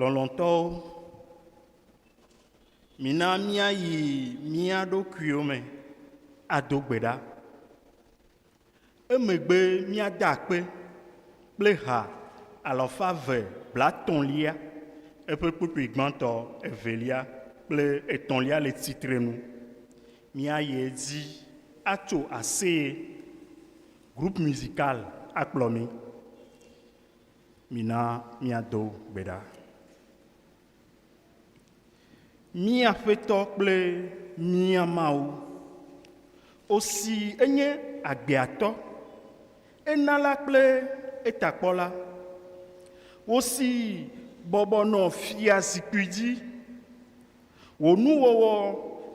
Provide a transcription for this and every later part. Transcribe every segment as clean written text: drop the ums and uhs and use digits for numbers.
Lɔlɔ̃tɔwo, mina míayi mía ɖokuiwo me ado gbe ɖa. Emegbe míada akpe kple ha alafa eve blaetɔ̃lia, eƒe kpukpui gbãtɔ, evelia kple etɔ̃lia le tsitrenu. Míayi edzi atso aseye. Groupe musical akplɔ mí. Mina míado gbe ɖa. Mía Aƒetɔ kple mía Mawu, Osi enye agbeatɔ, enala kple etakpɔla. Wò si bɔbɔ nɔ fiazikpui dzi, wò nuwɔwɔ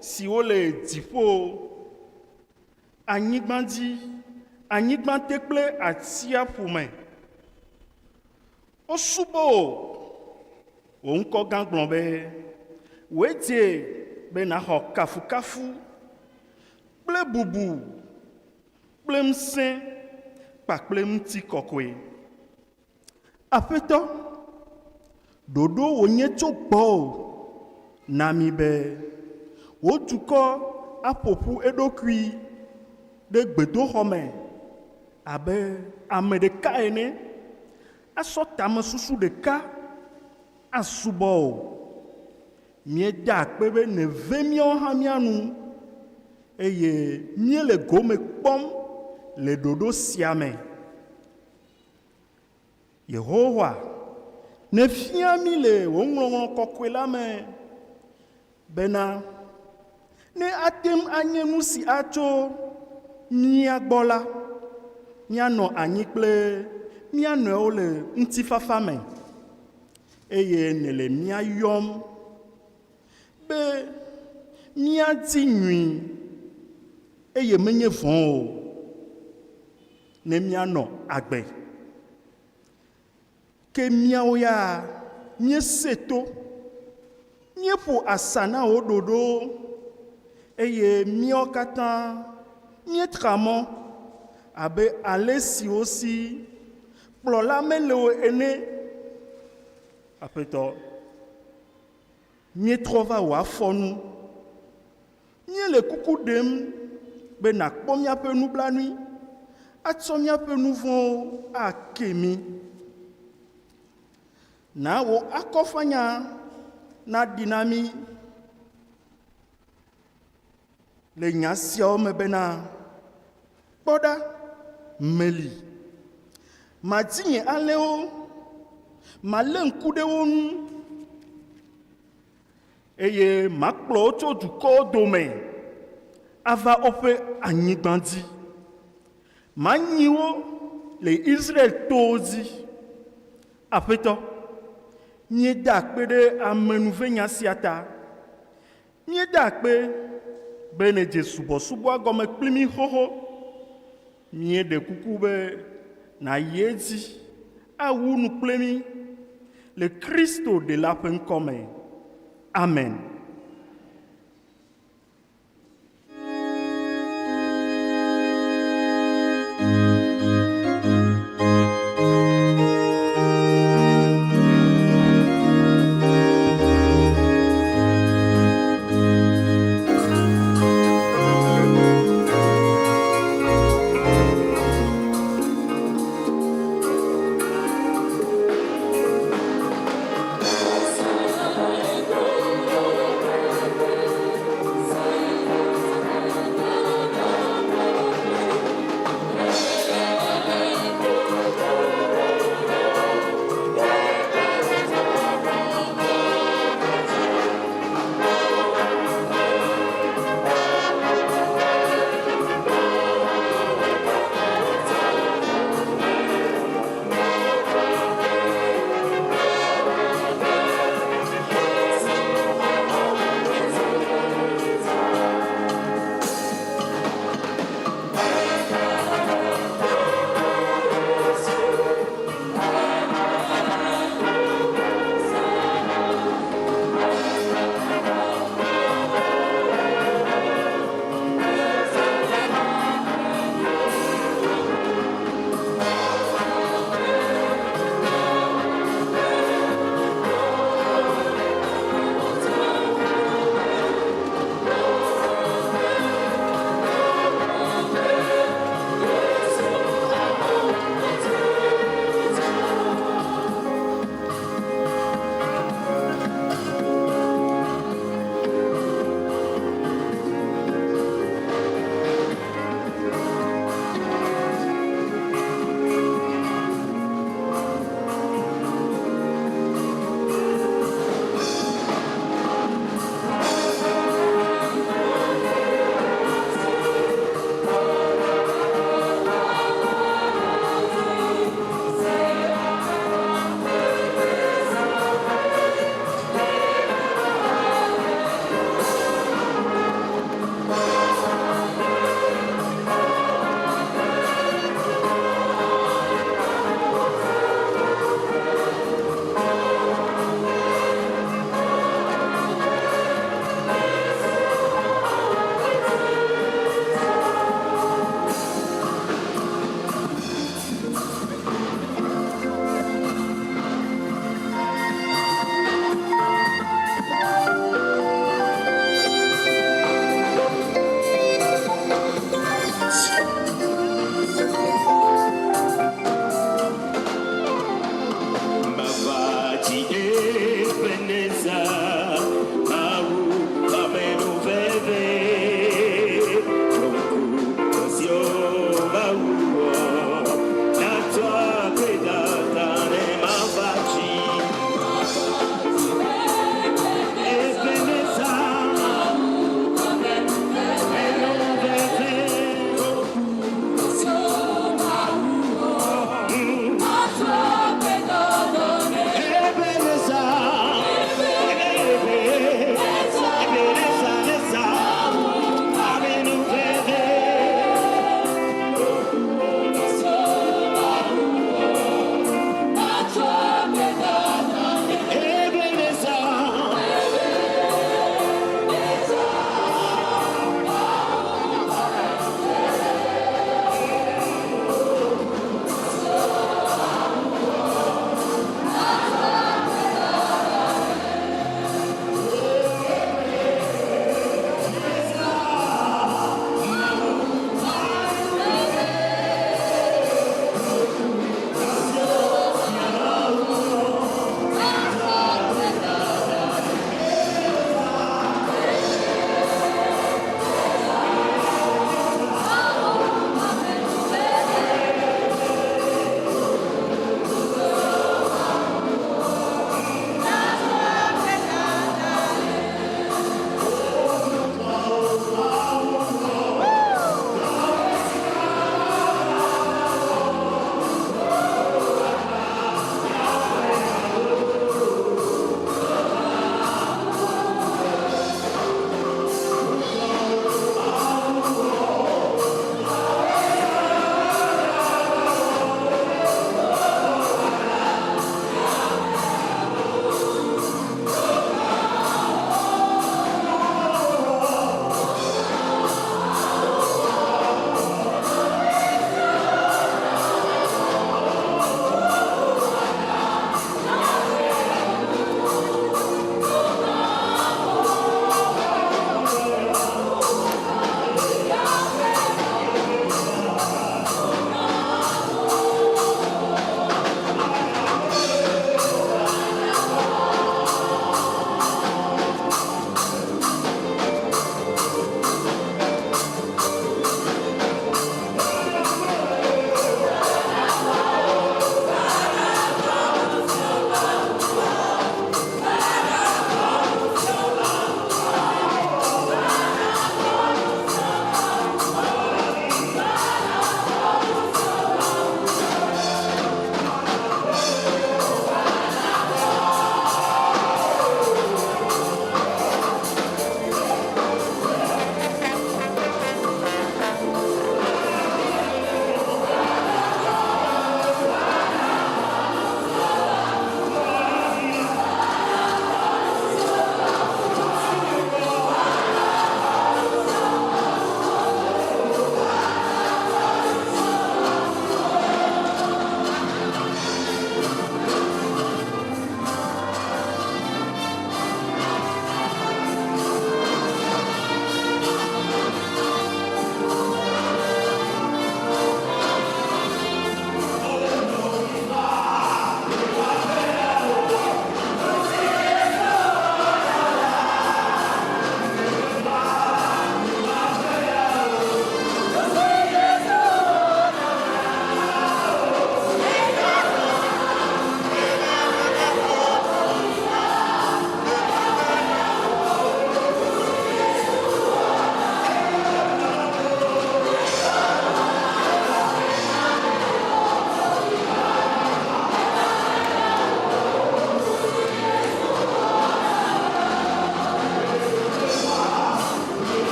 siwo le dziƒo, anyigba dzi, anyigba te kple atsiaƒu me. Wosubɔ wò. Wò ŋkɔ gã gblɔ be, Wòe dze be nàxɔ kafukafu kple bubu kple ŋusẽ kpakple ŋutikɔkɔe. Aƒetɔ, ɖoɖo wònye tso gbɔwò na mí be wò dukɔ aƒo ƒu eɖokui ɖe gbedoxɔ me abe ame ɖeka ene, asɔ tamesusu ɖeka asubɔ wò. Míeda akpe be nève míawo hã mía nu eye míele gome kpɔm le ɖoɖo sia me. Yehowa, nèfia mí le wò Ŋɔŋlɔ Kɔkɔe la me bena, ne ate ŋu anye nu si atso mía gbɔ la, míanɔ anyi kple mía nɔewo le ŋutifafa me, eye nèle mía yɔm be míadi nyui eye menye vɔ̃ o. ne míanɔ agbe. Ke míawo ya míesẽ to, míeƒo asa na wò ɖoɖowo, eye míawo katã míetra mɔ abe ale siwo si kplɔla mele o ene. Aƒetɔ, míetrɔ va wò afɔ nu. Míele kuku ɖem be nàkpɔ míaƒe nublanui, atsɔ míaƒe nu vɔ̃wo ake mí. Na wò akɔfanya naɖi na mí le nya siawo me bena, Kpɔ ɖa, meli. Madi nye alẽwo, malé ŋku ɖe wo ŋu. Eye makplɔ wo tso dukɔwo dome ava woƒe anyigba dzi. Manyi wo le Israel towo dzi. Aƒetɔ, míeda akpe ɖe amenuvenya sia ta. Míeda akpe be nèdze subɔsubɔa gɔme kpli mí xoxo. Míeɖe kuku be nàyi edzi awu nu kple mí le Kristo Ɖela ƒe ŋkɔ me. Amen.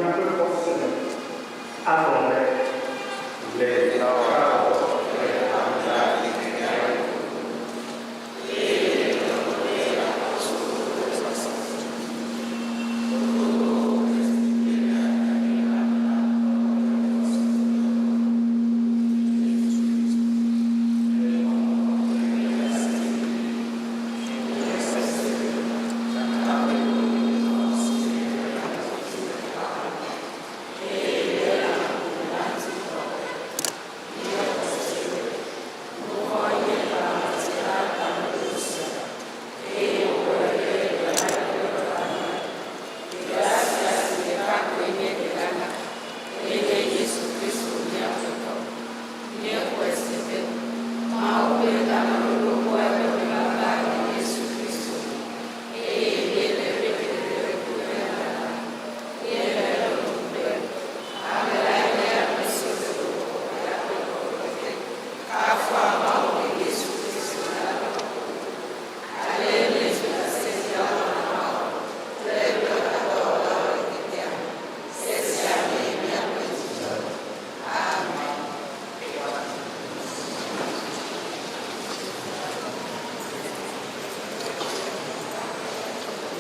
míaƒe xɔse me agblɔ be, Le ɖekawɔwɔ kple hamea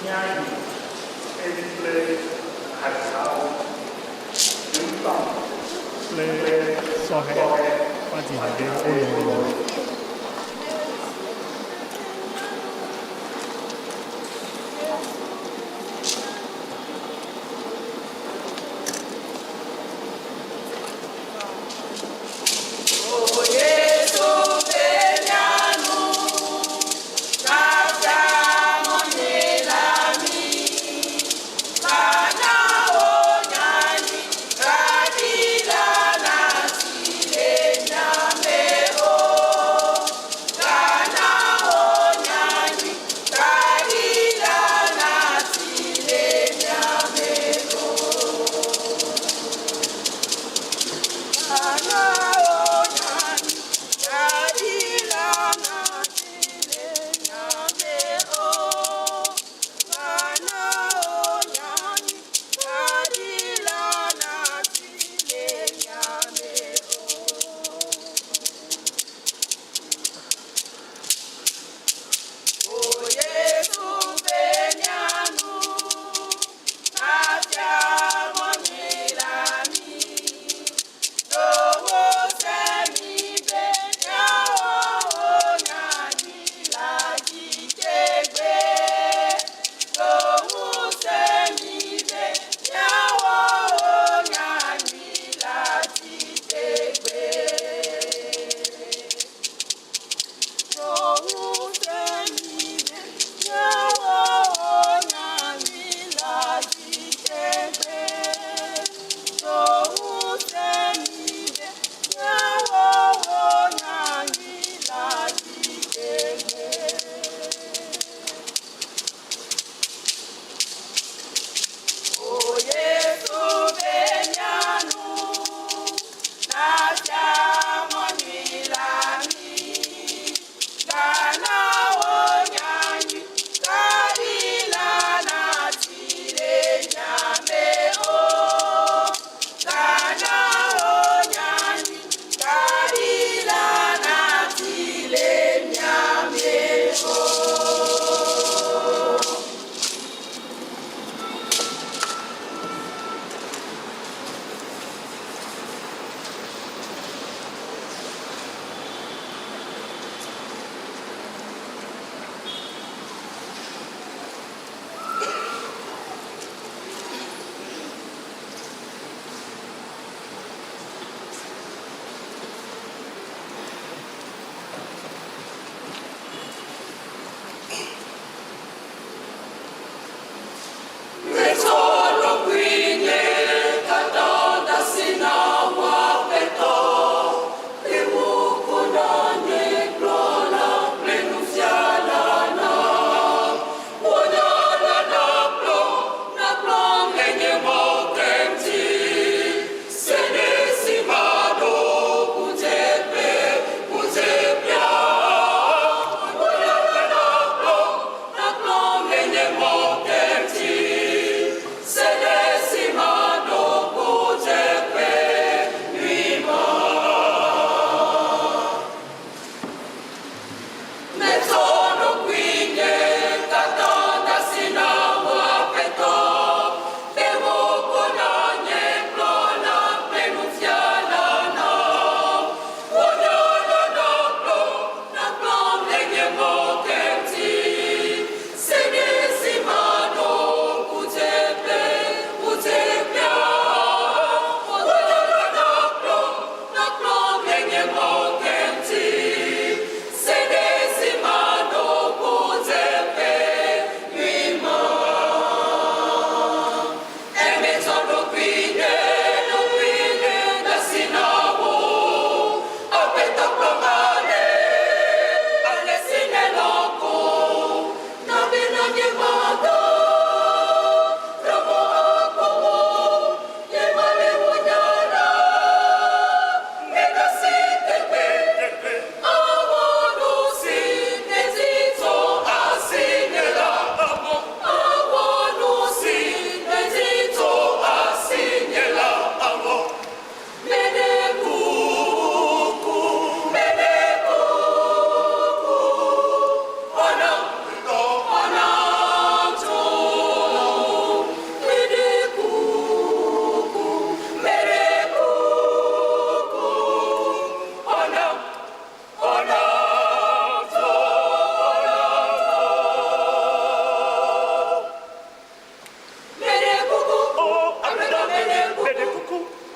Míayi edzi kple hadzihawo, kple sɔhɛ woadzi ha ɖe wo nɔewo nu.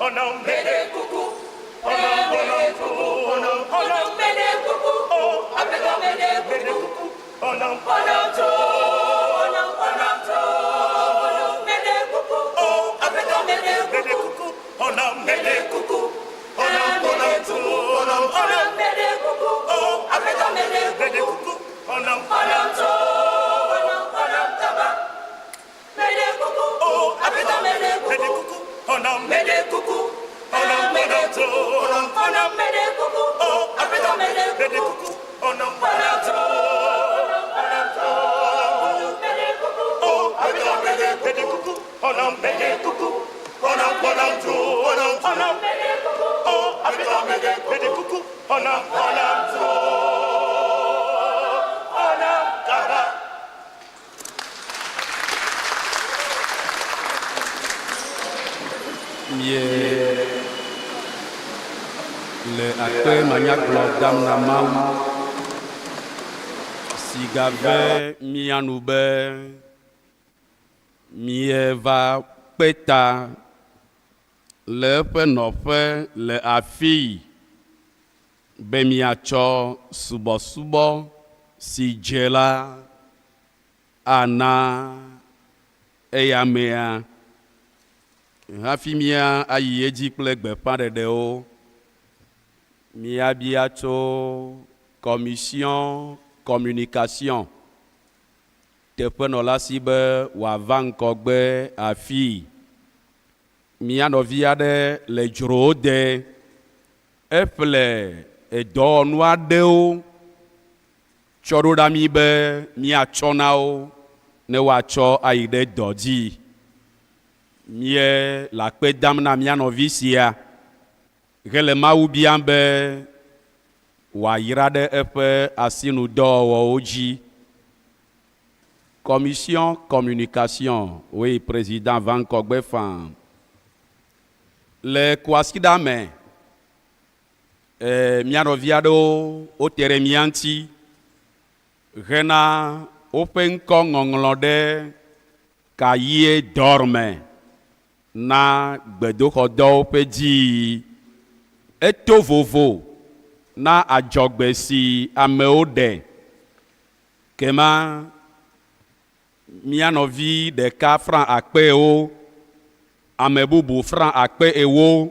Meɖe kuku, meɖe kuku, meɖe kuku, Aƒetɔ meɖe kuku, xɔ nam tso, xɔ nam tso, meɖe kuku, Aƒetɔ meɖe kuku, meɖe kuku, meɖe kuku, meɖe kuku, Aƒetɔ meɖe kuku, xɔ nam tso, xɔ nam kaba. Meɖe kuku, Aƒetɔ meɖe kuku, meɖe kuku, meɖe kuku, meɖe kuku, Aƒetɔ meɖe kuku, xɔ nam tso, xɔ nam tso, meɖe kuku, Aƒetɔ meɖe kuku, meɖe kuku, meɖe kuku, Aƒetɔ meɖe kuku, xɔ nam tso, xɔ nam kaba. Mie le akpe manyagblɔ dam na Mawu si gave mía nu be mieva kpe ta le eƒe nɔƒe le afii be miatsɔ subɔsubɔ si dze la ana eya amea. Hafi mía ayi edzi kple gbeƒãɖeɖewo, míabia tso Commission Communication teƒenɔla si be wòava ŋgɔgbe afii. Mía nɔvi aɖe le dzrowo de, eƒle edɔwɔnu aɖewo Tsɔ ɖo ɖa mí be míatsɔ na wo ne woatsɔ ayi ɖe dɔ dzi. Míele akpe dam na mía nɔvi sia hele Mawu biam be wòayra ɖe eƒe asinudɔwɔwɔwo dzi. Commission Communication oui Président va ŋgɔgbe faa. Le kwasiɖa me, E, mía nɔvi aɖewo wote ɖe mía ŋuti hena woƒe ŋkɔ ŋɔŋlɔ ɖe Cahier d'Or me na gbedoxɔdɔwo ƒe dziyiyi. Eto vovo na adzɔgbe si amewo ɖe. Kema mía nɔvi ɖeka franc akpe ewo, ame bubu franc akpe ewo,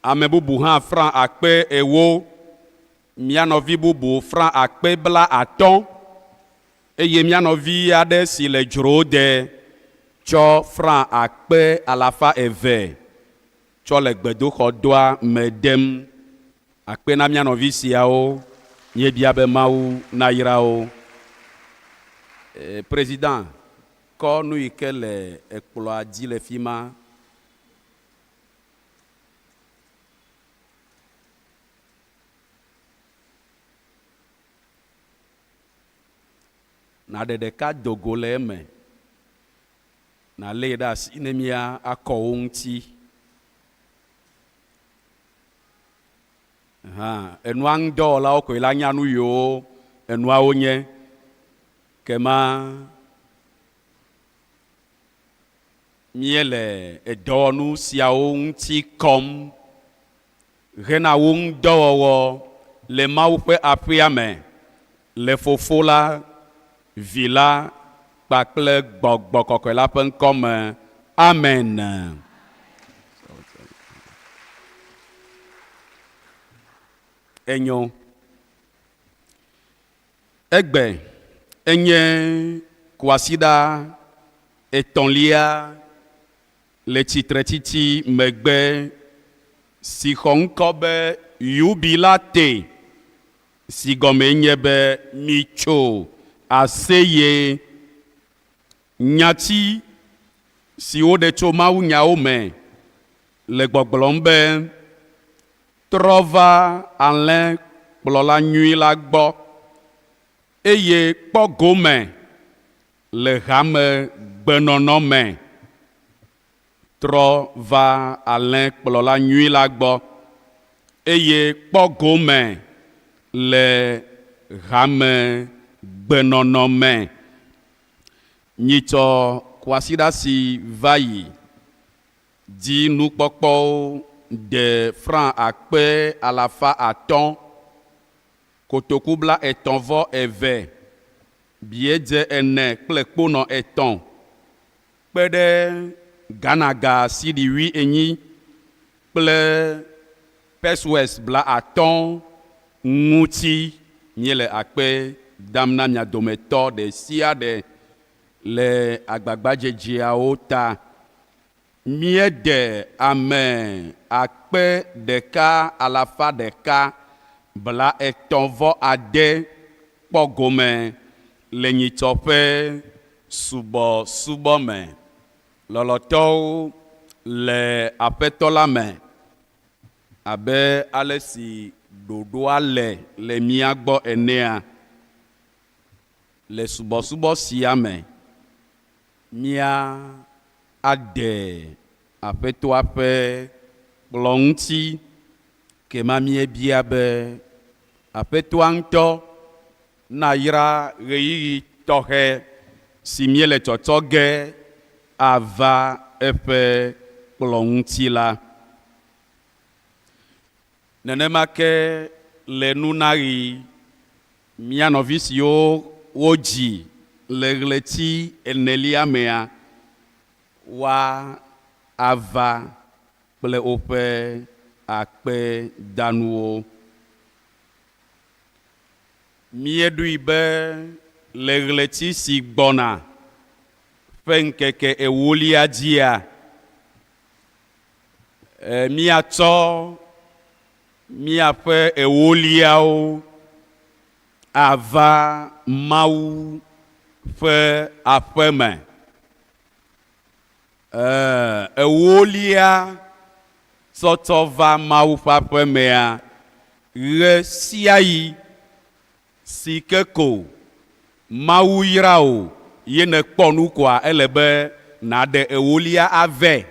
ame bubu hã franc akpe ewo, mía nɔvi bubu franc akpe bla atɔ̃, eye mía nɔvi aɖe si le dzro de tsɔ franc akpe alafa eve tsɔ le gbedoxɔdɔa me dem. Akpe na mía nɔvi siawo, míebia be Mawu nayra wo. Président, kɔ nu yi ke le ekplɔa dzi le fi ma. Nàɖe ɖeka do go le eme, nàlée ɖe asi ne mía akɔ wo ŋuti. Hã, enua ŋudɔwɔlawo koe la nya nu yiwo enuawo nye. Kema míele edɔwɔnu siawo ŋuti kɔm hena wo ŋudɔwɔwɔ le Mawu ƒe aƒea me le Fofo la, Vi la kpakple Gbɔgbɔ Kɔkɔe la ƒe ŋkɔ me. Amen. Enyo. Egbe enye kwasiɖa etɔ̃lia le tsitretsitsi megbe si xɔ ŋkɔ be Yubilate, si gɔmee nye be Mitso aseye. Nyati si woɖe tso mawunyawo me le gbɔgblɔm be, Trɔ va alẽkplɔla nyui la gbɔ, eye kpɔ gome le hame gbenɔnɔ me. Trɔ va alẽkplɔla nyui la gbɔ, eye kpɔ gome le hame gbenɔnɔ me. Nyitsɔ kwasiɖa si va yi. dzi nukpɔkpɔwo de franc 500 kotoku 32, biedze ene kple kponɔ etɔ̃ kpe ɖe Ghana ga cedi 40 kple pesewas 50 ŋuti. Míele akpe dam na mia dometɔ ɖe sia ɖe le agbagbadzedzeawo ta. Míeɖe ame 1136 kpɔ gome le nyitsɔ ƒe subɔsubɔ me. Lɔlɔ̃tɔwo le Aƒetɔ la me, abe ale si ɖoɖoa le le mía gbɔ enea, le subɔsubɔ sia me, mía ade Aƒetɔa ƒe kplɔ̃ ŋuti, kema míebia be Aƒetɔa ŋutɔ nayra ɣeyiɣi tɔxɛ si míele tsɔtsɔ ge ava eƒe kplɔ̃ ŋuti la. Nenema ke le nunaɣi, mía nɔvi siwo wodzi le ɣleti enelia mea, woava kple woƒe akpedanuwo. Míeɖoe be le ɣleti si gbɔna ƒe ŋkeke ewolia dzia, míatsɔ míaƒe ewoliawo ava Mawu ƒe aƒe me. Ewolia tsɔtsɔ va Mawu ƒe aƒe mea, ɣe sia ɣi si ke ko Mawu yra wò ye nèkpɔ nu koa, ele be nàɖe ewolia avɛ.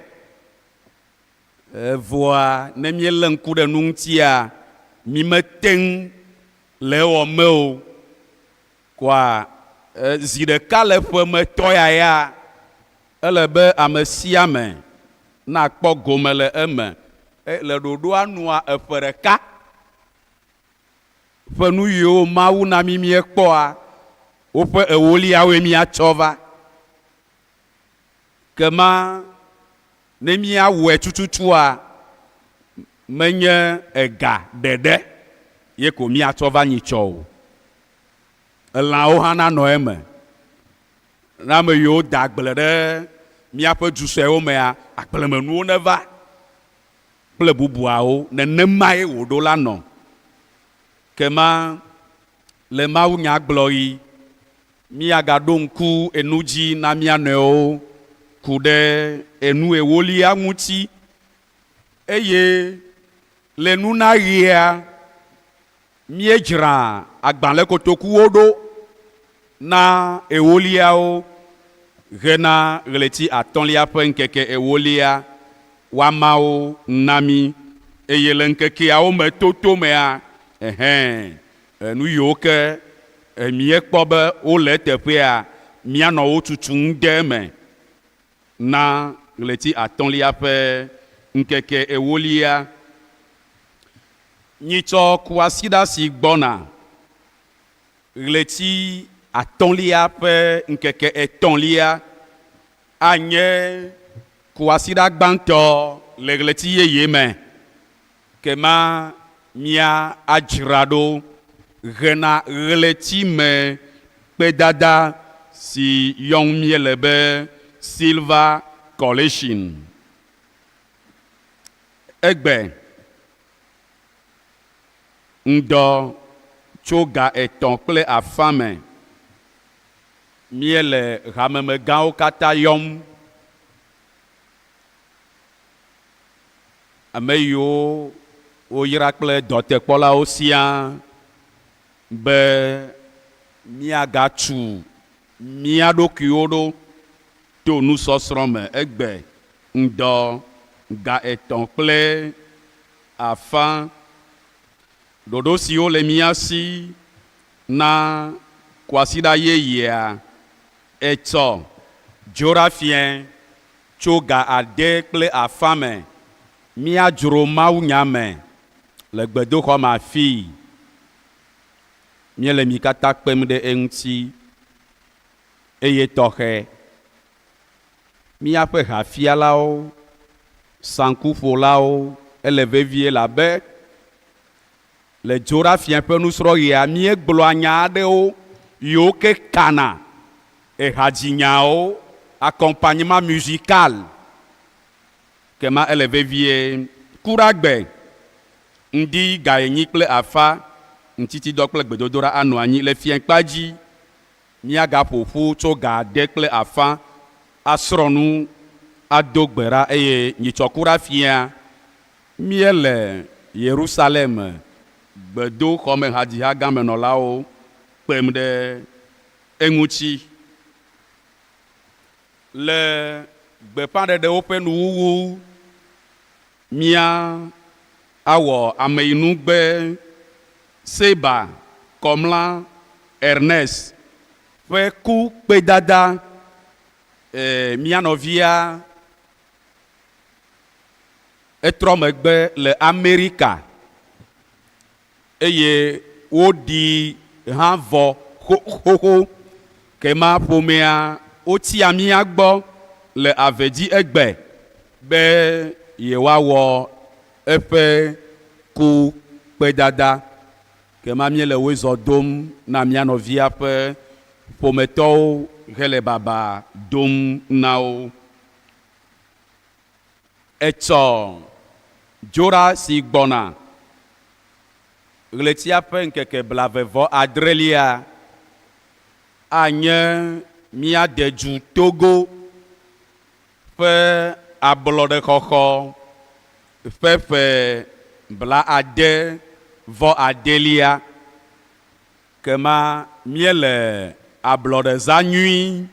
Evɔa ne míelé ŋku ɖe nu ŋutia, mímete ŋu le ewɔ me o. Koa zi ɖeka le ƒe me tɔ ya ya, ele be ame sia ame nakpɔ gome le eme. Le ɖoɖoa nua, eƒe ɖeka ƒe nu yiwo Mawu na mí míekpɔa, woƒe ewoliawoe míatsɔ va. Kema ne míawɔe tututua, menye ega ɖeɖe ye ko míatsɔ va nyitsɔ o. Elãwo hã nanɔ eme. Ne ame yiwo de agble ɖe míaƒe du suewo mea, agblemenuwo neva kple bubuawo. Nenemae wòɖo la nɔ. Kema le mawunyagblɔɣi, míagaɖo ŋku enu dzi na mía nɔewo ku ɖe enu ewolia ŋuti. Eye le nunaɣia, míedzra agbalẽkotokuwo ɖo na ewoliawo hena ɣleti atɔ̃lia ƒe ŋkeke ewolia woamawo na mí. Eye le ŋkekeawo me toto mea, ɛhɛ̃, enu yiwo ke míekpɔ be wole eteƒea, míanɔ wo tutum de eme na ɣleti atɔ̃lia ƒe ŋkeke ewolia. Nyitsɔ Kuasiɖa si gbɔna, ɣleti atɔ̃lia ƒe ŋkeke etɔ̃lia, anye Kuasiɖa gbãtɔ le ɣleti yeye me. Kema mía adzra ɖo hena ɣleti me kpedada si yɔm míele be Silver Collection. Egbe ŋdɔ tso ga etɔ̃ kple afã me, míele hamemegãwo katã yɔm, ame yiwo woyra kple dɔtekpɔlawo siaa be míagatu mía ɖokuiwo ɖo to nusɔsrɔ̃ me egbe ŋdɔ ga etɔ̃ kple afã. Ɖoɖo siwo le mía si na kwasiɖa yeyea, etsɔ, Dzoɖa fiẽ. tso ga ade kple afã me míadzro mawunya me le gbedoxɔ me afii. Míele mi katã kpem ɖe eŋuti eye tɔxɛ. Míaƒe hafialawo, saŋkuƒolawo, ele vevie elabe le Dzoɖa-fiẽ ƒe nusrɔ̃ɣia, míegblɔa nya aɖewo yiwo ke kana ehadzinyawo, accompagnement musical. Kema ele vevie. Kuɖagbe, ŋdi gaenyi kple afa, ŋutitidɔ kple gbedodoɖa anɔ anyi le fiẽkpa dzi. Míagaƒo ƒu tso ga ade kple afã asrɔ̃ nu, ado gbe ɖa eye nyitsɔ kuɖa-fiẽa, míele Yerusalem gbedoxɔmehadziha gãmenɔlawo kpem ɖe eŋuti. Le gbeƒãɖeɖewo ƒe nuwuwu, mía awɔ ameyinugbe Seba Kɔmla Ernest ƒe ku kpedada. E, mía nɔvia etrɔ megbe le Amerika eye woɖii hã vɔ xoxoxo. Kema ƒomea wotsia mía gbɔ le ave dzi egbe be yewoawɔ eƒe ku kpedada. Kema míele woezɔ dom na mía nɔvia ƒe ƒometɔwo hele baba dom na wo. Etsɔ Dzoɖa si gbɔna, ɣletia ƒe ŋkeke blave vɔ adrelia, anye mía dedu Togo ƒe ablɔɖexɔxɔ ƒe ƒe blaade vɔ adelia. Kema míele ablɔɖezã nyui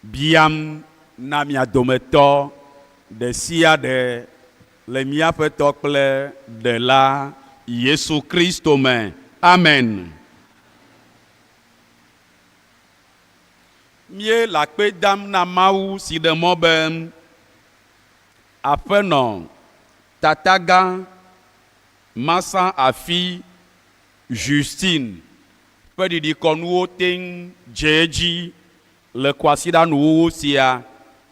biam na mia dometɔ ɖesiaɖe le mía Aƒetɔ kple Ɖela Yesu Kristo me. Amen. Míele akpe dam na Mawu si ɖe mɔ be Aƒenɔ Tatagã Masa Afi Justine ƒe ɖiɖikɔnuwo teŋ dze edzi le kwasiɖanuwuwu sia.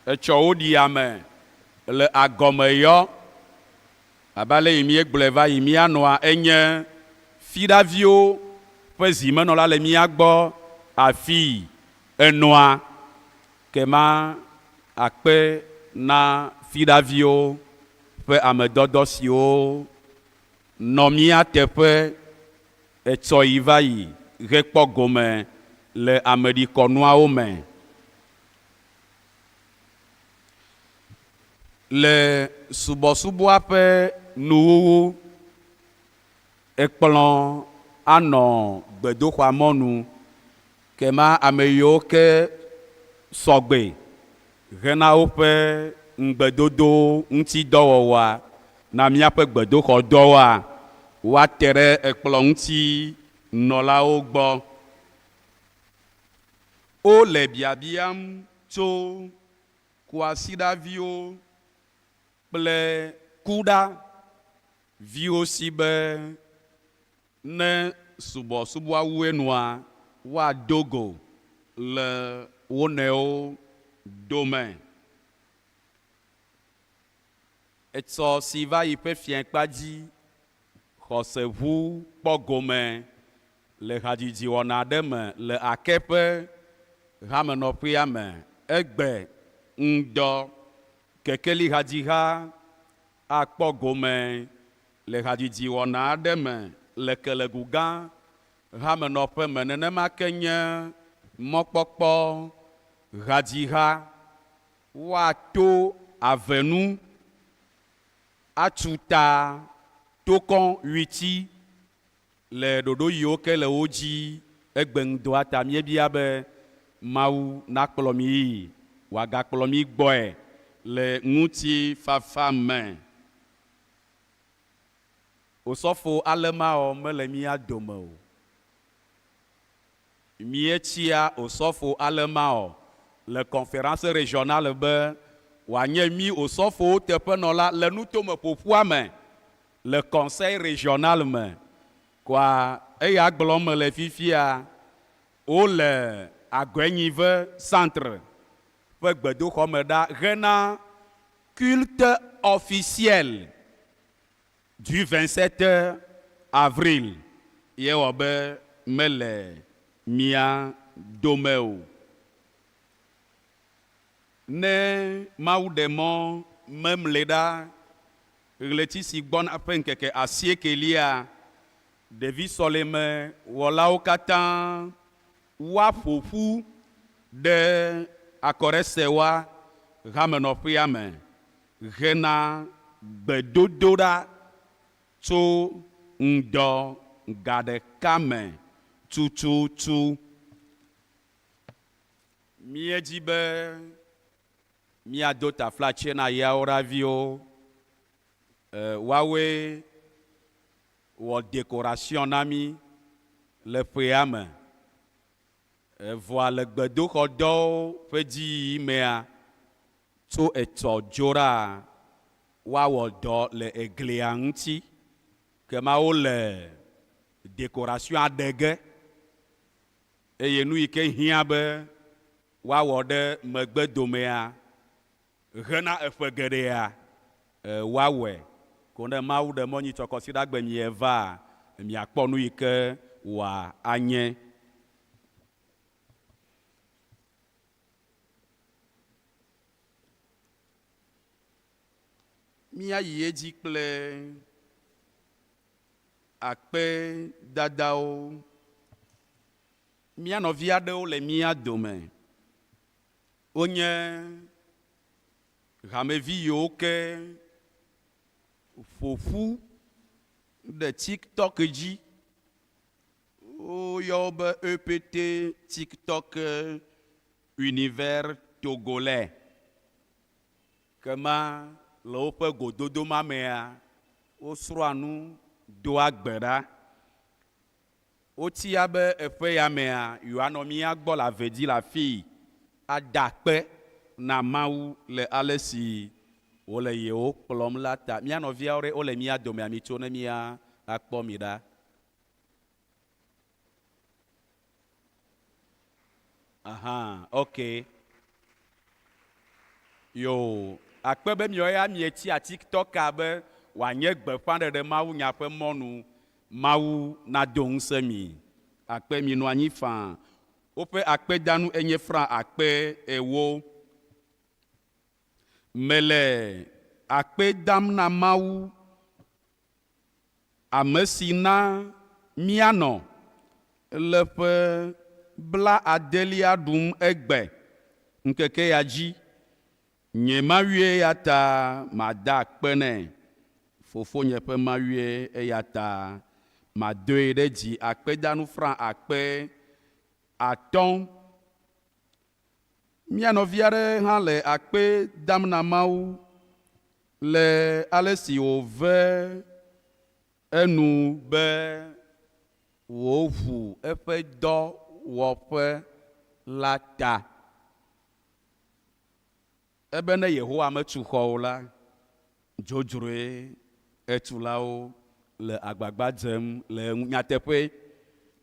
Etsɔ wo ɖi ame le agɔme yɔ. Abe ale yi míegblɔe va yi mía nɔa enye Fiɖaviwo ƒe zimenɔla le mía gbɔ afii enɔa. Kema akpe na Fiɖaviwo ƒe amedɔdɔ siwo nɔ mía teƒe etsɔ yi va yi hekpɔ gome le ameɖikɔnuawo me. Le subɔsubɔa ƒe nuwuwu, ekplɔ anɔ gbedoxɔa mɔnu, kema ame yiwo ke sɔgbe hena woƒe ŋugbedodowo ŋuti dɔwɔwɔa na míaƒe gbedoxɔ dɔwoa, woate ɖe ekplɔ ŋuti nɔlawo gbɔ. Wole biabiam tso kwasiɖaviwo kple kuɖa viwo si be ne subɔsubɔa wu enua, woado go le wo nɔewo dome. Etsɔ si va yi ƒe fiẽkpa dzi xɔse ʋu kpɔ gome le hadzidzi wɔna aɖe me le Ake ƒe hamenɔƒea me egbe ŋdɔ. Kekeli hadziha akpɔ gome le hadzidzi wɔna aɖe me le Kelegu Gã hamenɔƒe me nenema ke nye mɔkpɔkpɔ hadziha woato avenu atu ta tokɔ ɣleti le ɖoɖo yiwo ke le wo dzi egbe ŋdɔa ta. Míebia be Mawu nakplɔ mí yii, wòagakplɔ mí gbɔe le ŋutifafa me. Osɔfo alemaɔ mele mía dome o. Míetsia osɔfo alemaɔ le conférence régionale be wòanye mí Osɔfowo teƒenɔla le nutome ƒoƒua me le Conseil Régional me. Kɔa eya gblɔm mele fifia, wole Agɔenyive Centre ƒe gbedoxɔ me ɖa hena culte officiel du 27 avril ye wɔ be mele mia dome o. Ne Mawu ɖe mɔ memle ɖa ɣleti si gbɔna ƒe ŋkeke asiekelia, ɖevi sɔleme wɔlawo katã woaƒo ƒu ɖe akɔɖesewa hamenɔƒea me hena gbedodoɖa tso ŋdɔ ga ɖeka me tututu. Míedi be míado taflatse na yawoɖaviwo. E, woawoe wɔ decoration na mí le ƒea me. Evɔa le gbedoxɔdɔwo ƒe dziyiyi mea, tso etsɔ dzoɖaa, woawɔ dɔ le eglia ŋuti. Kema wole decoration-a ɖe ge. Eye nu yi ke hiã be woawɔ ɖe megbe domea hena eƒe geɖea, woawɔe. Ko ne Mawu ɖe mɔ nyitsɔ kɔsiɖagbe mievaa, miakpɔ nu yi ke wòanye. Míayi edzi kple akpedadawo. Mía nɔvi aɖewo le mía dome, wonye hamevi yiwo ke ƒo ƒu ɖe TikTok dzi. Woyɔ wo be EPT TikTok Univers Togolais. Kema le woƒe gododo ma mea, wosrɔ̃a nu doa gbe ɖa. Wotia be eƒe ya mea, yewoanɔ mía gbɔ le ave dzi le afii ada akpe na Mawu le ale si wòle yewo kplɔm la ta. Mía nɔviawo ɖe, wole mía domea, mitso ne míakpɔ mi ɖa. Aha, ok. Yoo, akpe be miɔ ya mietia TikTok-a be wòanye gbeƒãɖeɖe mawunya ƒe mɔnu. Mawu nado ŋusẽ mi. Akpe minɔ anyi faa. Woƒe akpedanu enye franc akpe ewo. Mele akpe dam na Mawu Ame si na míanɔ le ƒe bla adelia ɖum egbe ŋkeke ya dzi. Nye Mawue eya ta mada akpe nɛ. Fofonye ƒe Mawue eya ta madoe ɖe dzi akpedanu fra akpe atɔ̃. Mía nɔvi aɖe hã le akpe dam na Mawu le ale si wòve enu be wòʋu eƒe dɔwɔƒe la ta. Ebe ne Yehowa metu xɔ o la, dzodzroe etulawo le agbagba dzem le eŋu. Nyateƒee,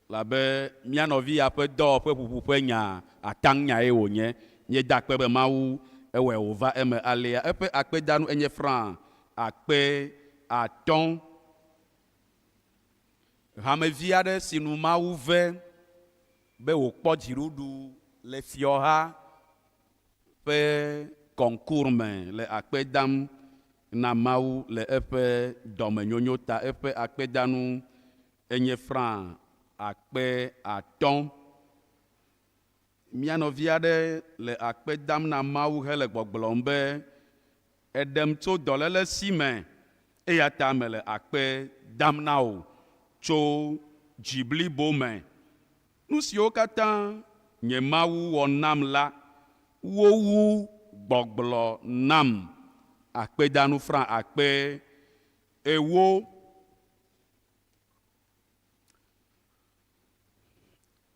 elabe mía nɔvi ya ƒe dɔwɔƒe ʋuʋu ƒe nya ataŋ nyae wònye. Míeda akpe be Mawu ewɔe wòva eme alea. Eƒe akpedanu enye franc akpe atɔ̃. Hamevi aɖe si nu Mawu ve be wòkpɔ dziɖuɖu le fiɔha ƒe concours me le akpe dam na Mawu le eƒe dɔmenyonyo ta. Eƒe akpedanu enye franc akpe atɔ̃. Mía nɔvi aɖe le akpe dam na Mawu hele gbɔgblɔm be, Èɖem tso dɔléle si me, eya ta mele akpe dam na wò tso dzi blibo me. Nu siwo katã nye Mawu wɔ nam la, wowu gbɔgblɔ nam. Akpedanu franc akpe ewo.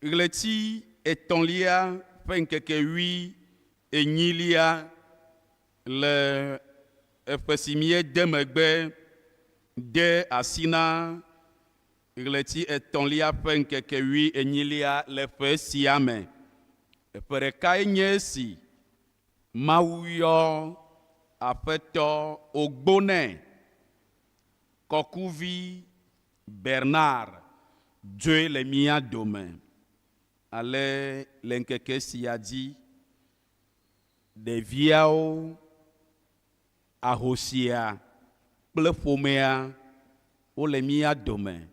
Ɣleti etɔ̃lia ƒe ŋkeke wui enyilia. Le eƒe si míede megbe de asi na ɣleti etɔ̃lia ƒe ŋkeke wui enyilia le ƒe sia me. Ƒe ɖekae nye esi Mawu yɔ Aƒetɔ Ogbonɛ Kɔkuvi Bernard dzoe le mía dome. Ale le ŋkeke sia dzi, ɖeviawo, ahosia kple ƒomea wole mía dome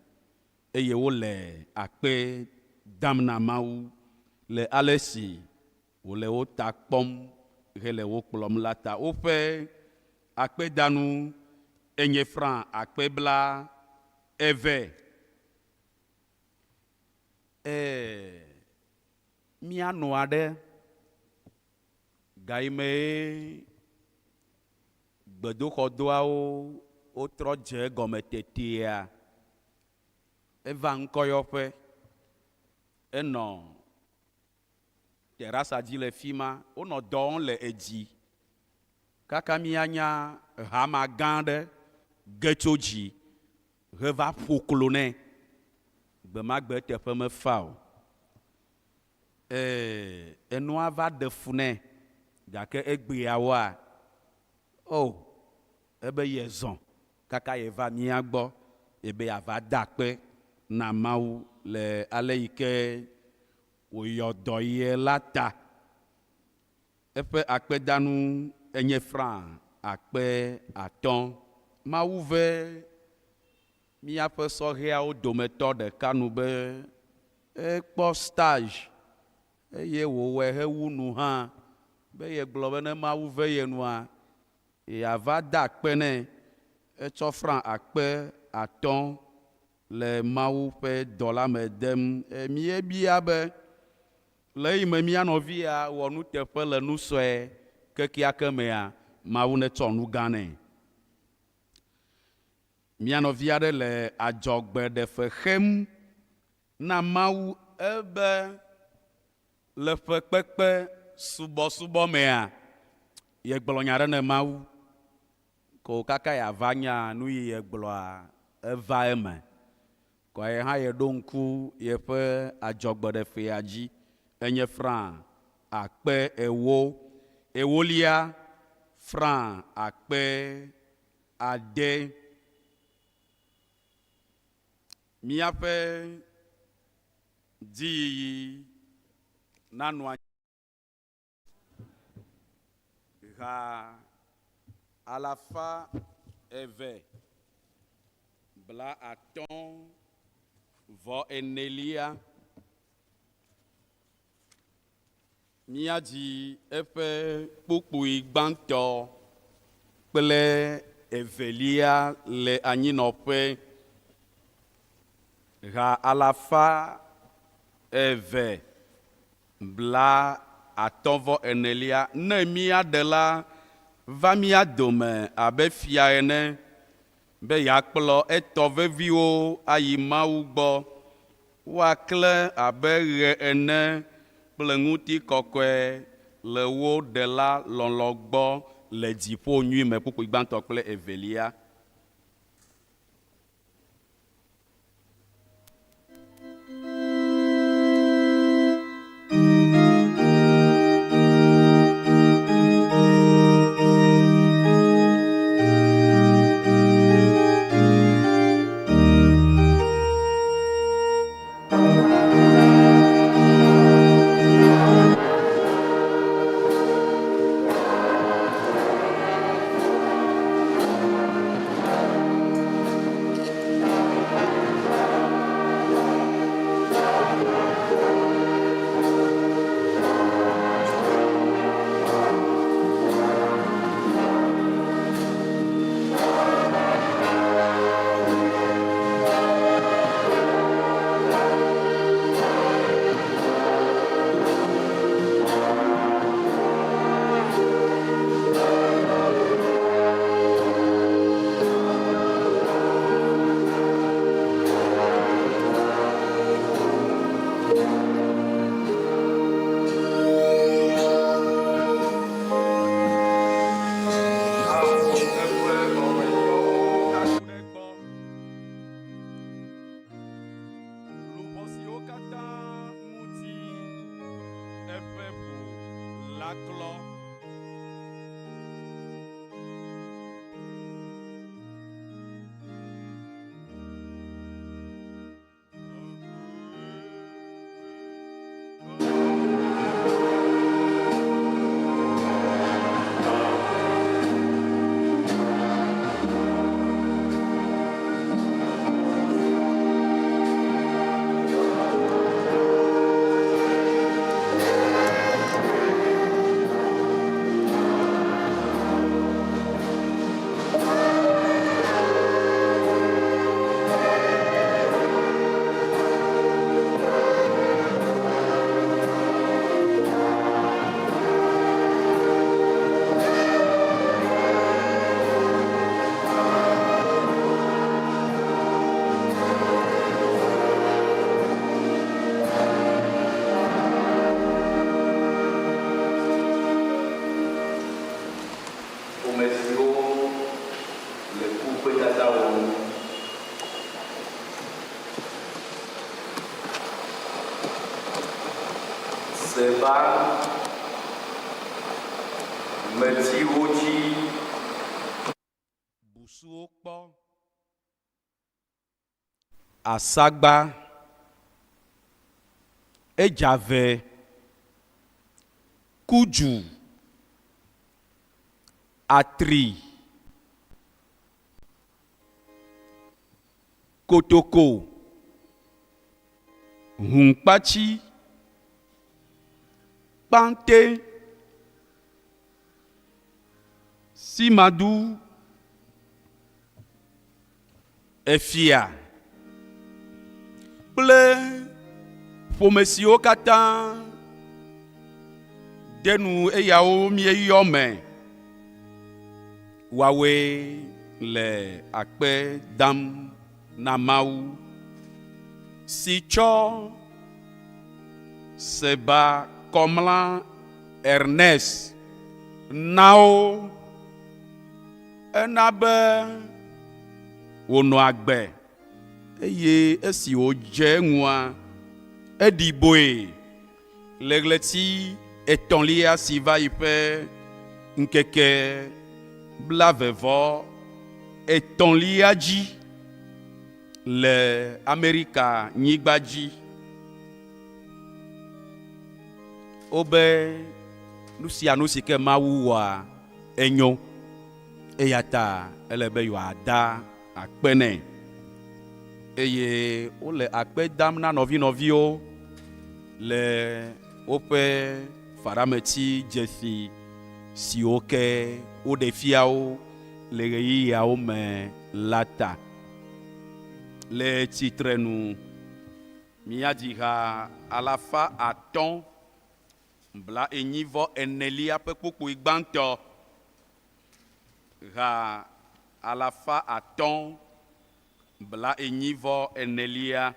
eye wole akpe dam na Mawu le ale si wòle wo ta kpɔm hele wo kplɔm la ta. Woƒe akpedanu enye franc akpe bla eve. Ee, mía nɔ aɖe gayimee gbedoxɔdoawo wotrɔ dze egɔme tetea, eva ŋkɔyɔƒe, enɔ terasa dzi le fi ma, wonɔ dɔ wɔm le edzi. Kaka míanya hama gã aɖe ge tso dzi heva ƒo klo nɛ. Gbemagbe eteƒe mefa o. Ee, enua va ɖe fu nɛ, gake egbea woa? O, ebe yezɔ kaka yeva mía gbɔ, yebe yeava da akpe na Mawu le ale yi ke wòyɔ dɔ ye la ta. Eƒe akpedanu enye franc 500. Mawu ve míaƒe sɔhɛawo dometɔ ɖeka nu be ekpɔ stage eye wòwɔe hewu nu hã be yegblɔ be ne Mawu ve ye nua, yeava da akpe nɛ. Etsɔ franc 5,000 le Mawu ƒe dɔ la me dem. Míebia be, le eyime mía nɔvia wɔ nuteƒe le nu sue kekeake mea, Mawu netsɔ nu gã nɛ. Mía nɔvi aɖe le adzɔgbeɖefe xem na Mawu ebe le ƒe kpekpe subɔsubɔ mea, yegblɔ nya aɖe ne Mawu. Ko kaka yeava nya nuyi yegblɔa, eva eme. Kɔa ye hã yeɖo ŋku yeƒe adzɔgbeɖefea dzi, enye franc 4000. Ewolia, franc 6,000. Míaƒe dziyiyi nanɔ anyi. Ha 254. Míadzi eƒe kpukpui gbãtɔ kple evelia le anyinɔƒe. Ha 254. Ne mía Ɖela va mía dome abe fia ene, be yeakplɔ etɔ veviwo ayi Mawu gbɔ, woaklẽ abe ɣe ene kple ŋutikɔkɔe le wo Ɖela lɔlɔ̃ gbɔ le dziƒo nyui me. Kpukpui gbãtɔ kple evelia. katã wɔ ŋu. Seba metiwo dzi. Busuwo kpɔ. Asagba. Edza ve. Kudzu. Atri. Kotoko. Hunkpatsi. Kpante. Simadu. Efia kple ƒome siwo katã de nu eyawo míeyɔ me, woawoe le akpe dam na Mawu, si tsɔ Seba Kɔmla Ernest na wo. Ena be wònɔ agbe, eye esi wòdze eŋua, eɖi boe le ɣleti etɔ̃lia si va yi ƒe ŋkeke blaeve vɔ etɔ̃lia dzi le Amerika nyigba dzi. Wobe nu sia nu si ke Mawu wɔa, enyo, eya ta ele be yewoada akpe nɛ. Eye wole akpe dam na nɔvinɔviwo le woƒe faɖameti dzesi siwo ke woɖe fia wo le ɣeyiɣiawo me la ta. Le tsitrenu, míadzi ha 500. 44 ƒe kpukpui gbãtɔ, ha 544.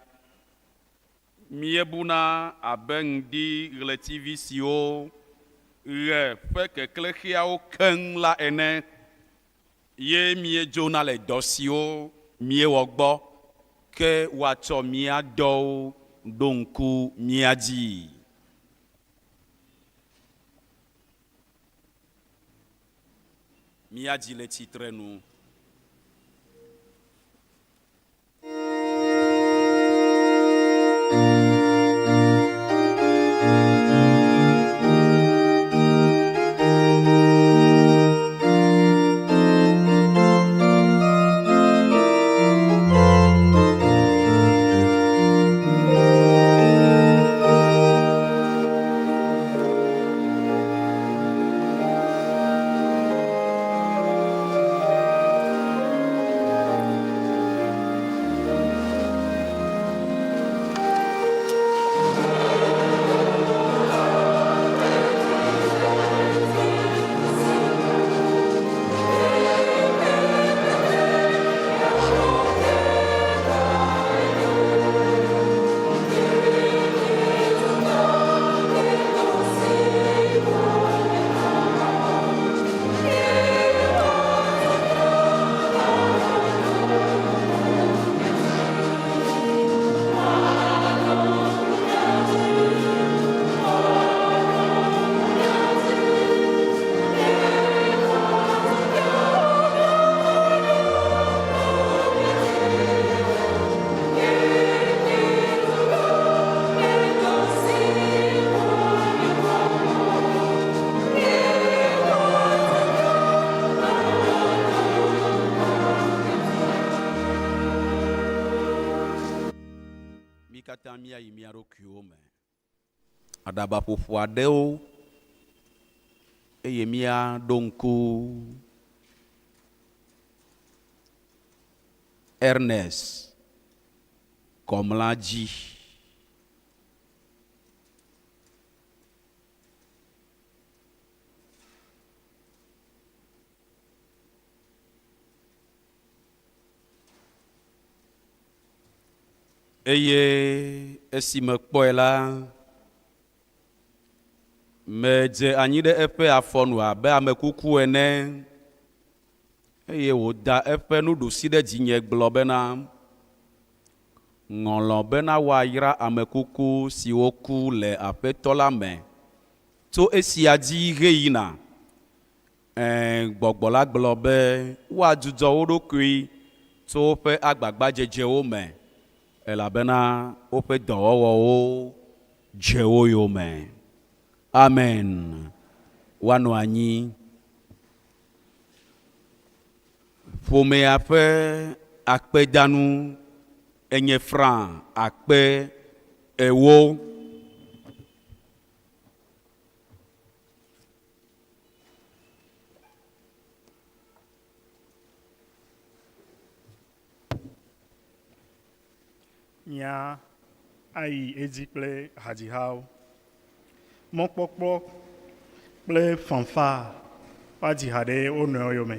Míebuna abe ŋdi ɣletivi siwo ɣe ƒe keklẽ xeawo keŋ la ene, ye míedzona le dɔ siwo míewɔ gbɔ, ke woatsɔ mía dɔwo ɖo ŋku mía dzii. Míadzi le tsitrenu. Mí katã míayi mía ɖokuiwo me. Aɖabaƒoƒo aɖewo eye míaɖo ŋku Ernest Kɔmla dzi. Eye esi mekpɔe la, medze anyi ɖe eƒe afɔ nu abe ame kuku ene. Eye wòda eƒe nuɖusi ɖe dzinye gblɔ bena, Ŋɔlɔ̃ bena woayra ame kuku siwo ku le Aƒetɔ la me tso esia dzi heyina. Ɛ̃, Gbɔgbɔ la gblɔ be woadzudzɔ wo ɖokui tso woƒe agbagbadzedzewo me, elabena woƒe dɔwɔwɔwo dze wo yome. Amen. Woanɔ anyi. Ƒomea ƒe akpedanu enye franc akpe ewo. Mía ayi edzi kple hadzihawo. Mɔkpɔkpɔ kple fanfa woadzi ha ɖe wo nɔewo yome.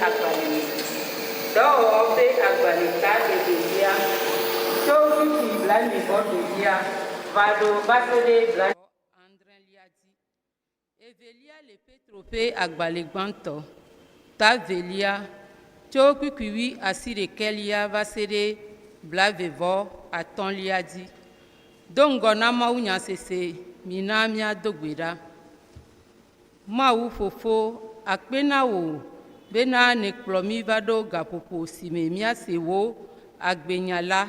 agbalẽ me. Dɔwɔwɔ ƒe agbalẽ ta evelia, tso kpukpui blaene-vɔ-evelia va ɖo va se ɖe blaadrelia dzi. Evelia le Petro ƒe agbalẽ gbãtɔ, ta evelia, tso kpukpui wuiasiɖekɛlia va se ɖe blaeve-vɔ-atɔ̃lia dzi. Do ŋgɔ na mawunyasese, mina míado gbe ɖa. Mawu Fofo, akpe na wò bena nèkplɔ mí va ɖo gaƒoƒo si me míase wò agbenya la.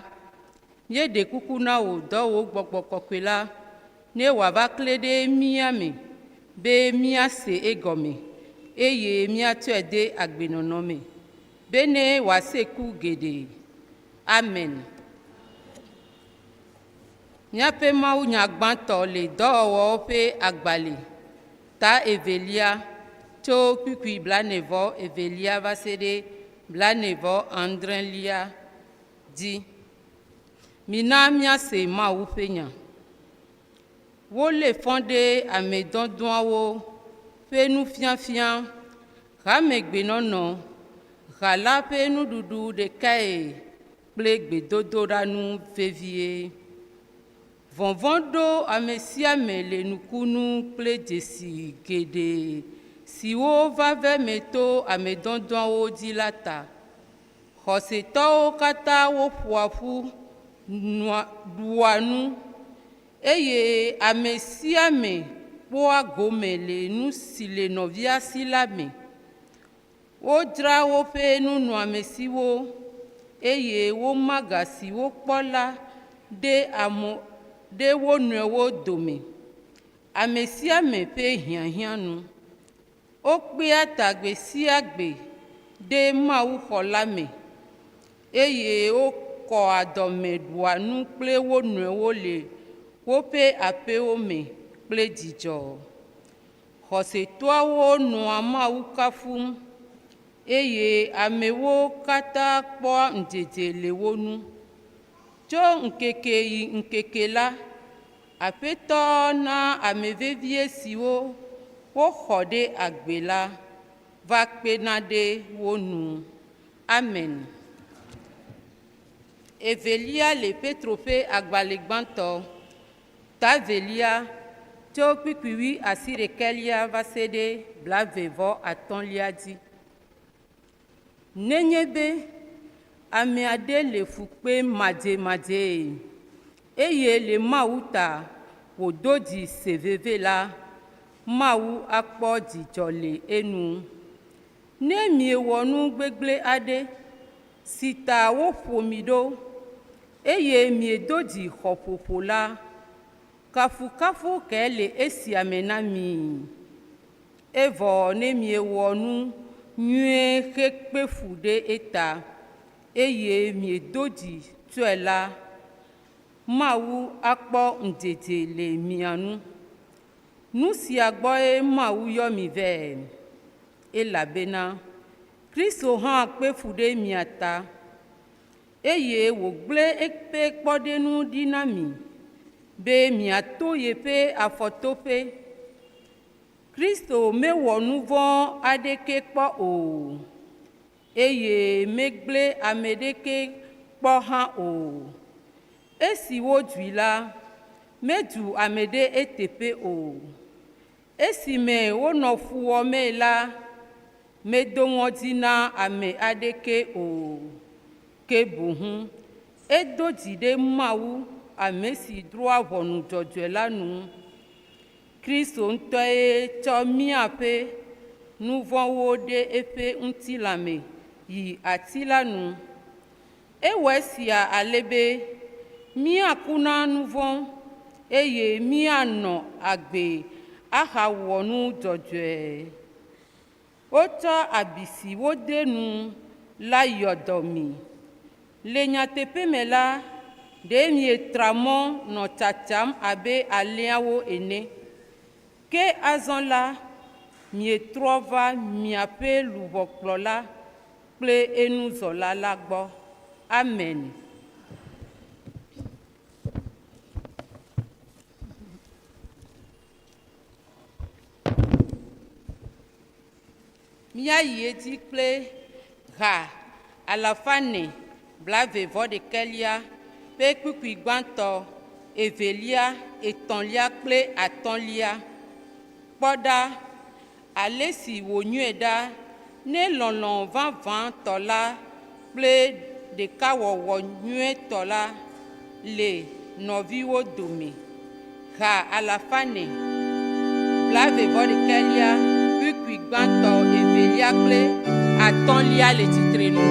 Míeɖe kuku na wò dɔ wò Gbɔgbɔ Kɔkɔe la ne wòava kle ɖe mía me be míase egɔme eye míatsɔe de agbenɔnɔ me bene wòase ku geɖe. Amen. Míaƒe mawunya gbãtɔ le Dɔwɔwɔwo ƒe agbalẽ, ta evelia, tso kpukpui blaene-vɔ-evelia va se ɖe blaene-vɔ-adrelia dzi. Mina míase Mawu ƒe nya. Wolé fɔ ɖe ame dɔdɔawo ƒe nufiafia, hamegbenɔnɔ, ha la ƒe nuɖuɖu ɖekae kple gbedodoɖa nu vevie. Vɔvɔ̃ ɖo ame sia ame le nukunu kple dzesi geɖe siwo va ve eme to ame dɔdɔawo dzi la ta. Xɔsetɔwo katã woƒoa ƒu nɔa ɖua nu eye ame sia ame kpɔa gome le nu si le nɔvia si la me. Wodzra woƒe nunɔamesiwo eye woma ga si wokpɔ la ɖe ame ɖe wo nɔewo dome, ame sia ame ƒe hiahiã nu. Wokpea ta gbe sia gbe ɖe mawuxɔ la me eye wokɔa dɔme ɖua nu kple wo nɔewo le woƒe aƒewo me kple dzidzɔ. Xɔsetɔawo nɔa Mawu kafum eye amewo katã kpɔa ŋudzedze le wo ŋu. Tso ŋkeke yi ŋkeke la, Aƒetɔ na ame vevie siwo woxɔ ɖe agbe la va kpena ɖe wo ŋu. Amen. Evelia le Petro ƒe agbalẽ gbãtɔ, ta evelia, tso kpukpui wuiasiɖekɛlia va se ɖe blaeve-vɔ-atɔ̃lia dzi. Nenye be ame aɖe le fu kpem madzemadzee eye le Mawu ta wòdo dzi se veve la, Mawu akpɔ dzidzɔ le enu. Ne miewɔ nu gbegblẽ aɖe si ta woƒo mi ɖo eye miedo dzi xɔ ƒoƒo la, kafukafu kae le esia me na mi? Evɔ ne miewɔ nu nyuie hekpe fu ɖe eta, eye miedo dzi tsɔe la, Mawu akpɔ ŋudzedze le mia ŋu. Nu sia gbɔe Mawu yɔ mi vɛ, elabena Kristo hã kpe fu ɖe mia ta, eye wògblẽ eƒe kpɔɖeŋu ɖi na mi be miato yeƒe afɔtoƒe. Kristo mewɔ nu vɔ̃ aɖeke kpɔ o, eye megblẽ ame ɖeke kpɔ hã o. Esi wodzui la, medu ame ɖe eteƒe o. Esime wonɔ fu wɔmee la, medo ŋɔdzi na ame aɖeke o, ke boŋ edo dzi ɖe Mawu, ame si drɔ̃a ʋɔnu dzɔdzɔe la nu. Kristo ŋutɔe tsɔ míaƒe nu vɔ̃wo ɖe eƒe ŋutilã me yi ati la nu. Ewɔ esia ale be míaku na nu vɔ̃ eye míanɔ agbe ahawɔ nu dzɔdzɔe. Wotsɔ abi si wode nu la yɔ dɔ mi. Le nyateƒe me la, ɖe mietra mɔ nɔ tsatsam abe alẽawo ene. Ke azɔ la, mietrɔ va miaƒe luʋɔkplɔla kple enuzɔla la gbɔ. Amen. Míayi edzi kple. Ha alafa ene blaeve-vɔ-ɖekɛlia ƒe kpukpui gbãtɔ, evelia, etɔ̃lia kple atɔ̃lia. Kpɔ ɖa, ale si wònyoe ɖa ne lɔlɔ̃ vavãtɔ la kple ɖekawɔwɔ nyuietɔ la le nɔviwo dome. Ha alafa ene blaeve-vɔ-ɖekɛlia, kpukpui gbãtɔ, evelia kple atɔ̃lia le tsitre nu.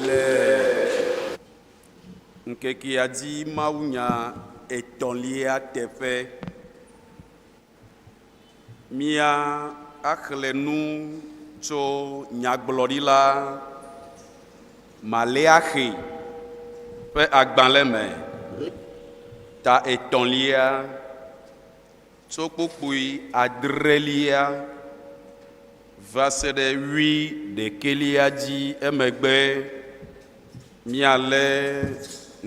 Le ŋkekea dzi mawunya etɔ̃lia teƒe, mía axlẽ nu tso nyagblɔɖila Maleaxi ƒe agbalẽ me, ta etɔ̃lia, tso kpukpui adrelia va se ɖe wui ɖekɛlia dzi. Emegbe míalé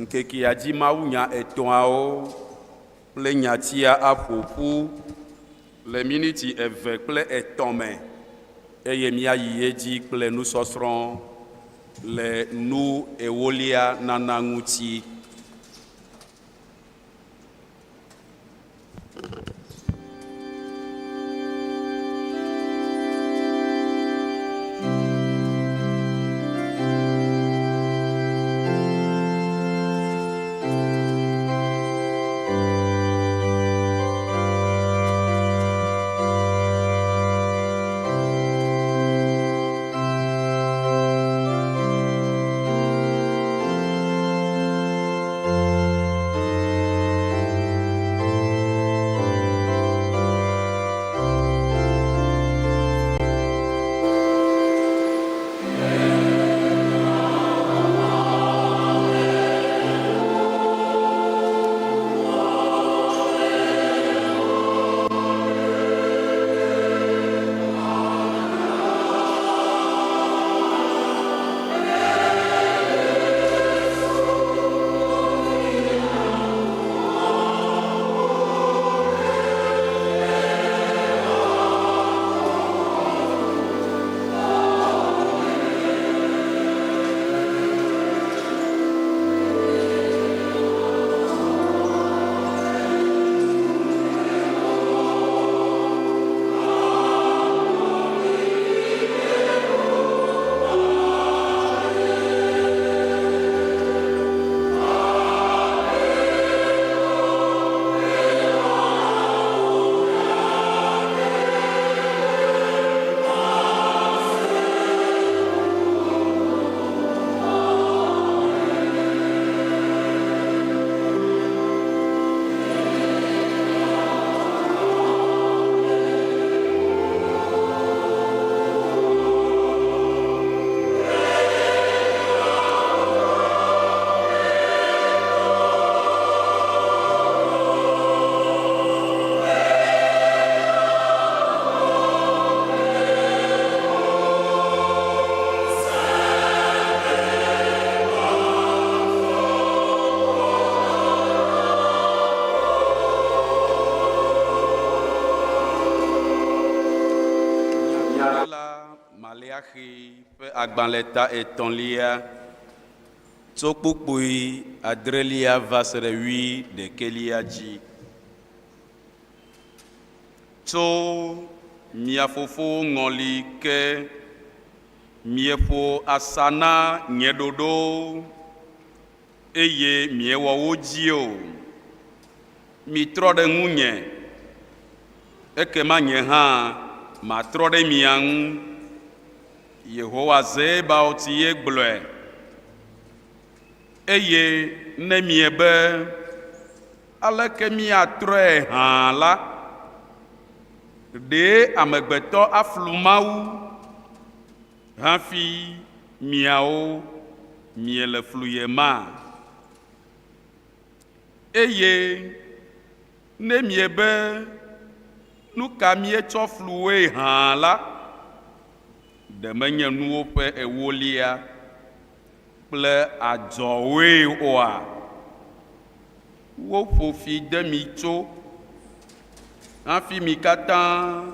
ŋkekea dzi mawunya etɔ̃awo kple nyatia aƒo ƒu le miniti eve kple etɔ̃ me eye míayi edzi kple nusɔsrɔ̃ le nu ewolia nana ŋuti. Maleaxi ƒe agbalẽ ta etɔ̃lia tso kpukpui adrelia va se ɖe wui ɖekɛlia dzi. Tso mia fofowo ŋɔli ke mieƒo asa na nye ɖoɖowo eye miewɔ wo dzi o. Mitrɔ ɖe ŋunye, ekema nye hã matrɔ ɖe mia ŋu. Yehowa Zebaot ye gblɔe. Eye ne miebe, Aleke míatrɔe hã la, ɖe amegbetɔ aflu Mawu hafi miawo miele fluyema? Eye ne miebe, Nu ka míetsɔ flu woe hã la, ɖe menye nuwo ƒe ewolia kple adzɔwoe oa? Woƒo fi de mi tso hafi mi katã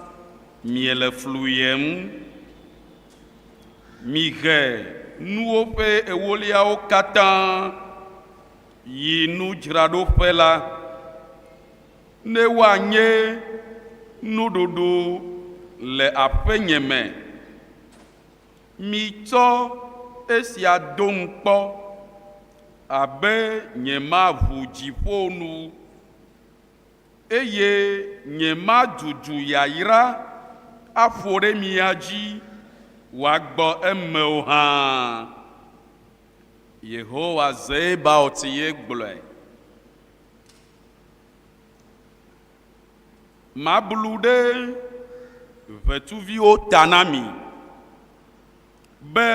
miele fluyem. Mihe nuwo ƒe ewoliawo katã yi nudzraɖoƒe la, ne woanye nuɖuɖu le aƒenye me. Mitsɔ esia dom kpɔ, abe nyemaʋu dziƒo nu, eye nyemadudu yayra aƒo ɖe mia dzi wòagbɔ eme o hã. Yehowa Zebaot ye gblɔe. Mablu ɖe ʋetsuviwo ta na mi, be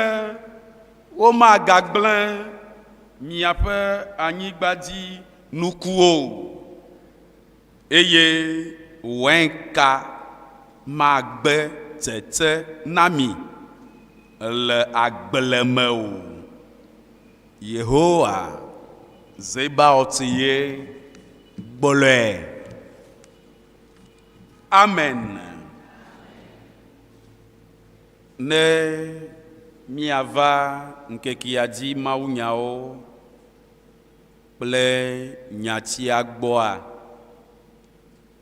womagagblẽ miaƒe anyigba dzi nukuwo o, eye wainka magbe tsetse na mi le agble me o. Yehowa Zebaot ye gblɔe. Amen. Ne míava ŋkekea dzi mawunyawo kple nyatia gbɔa,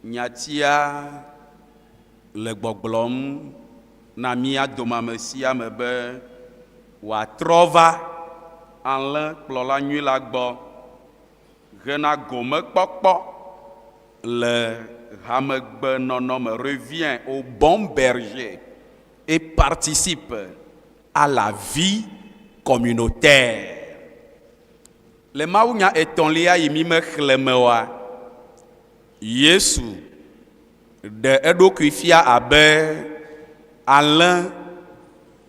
nyatia le gbɔgblɔm na mía dome ame sia ame be wòatrɔ va alẽkplɔla nyui la gbɔ hena gomekpɔkpɔ le hamegbenɔnɔ me, revient au bon berger et participe à la vie communautaire. Le mawunya etɔ̃lia yi mi mexlẽ me oa, Yesu ɖe eɖokui fia abe alẽ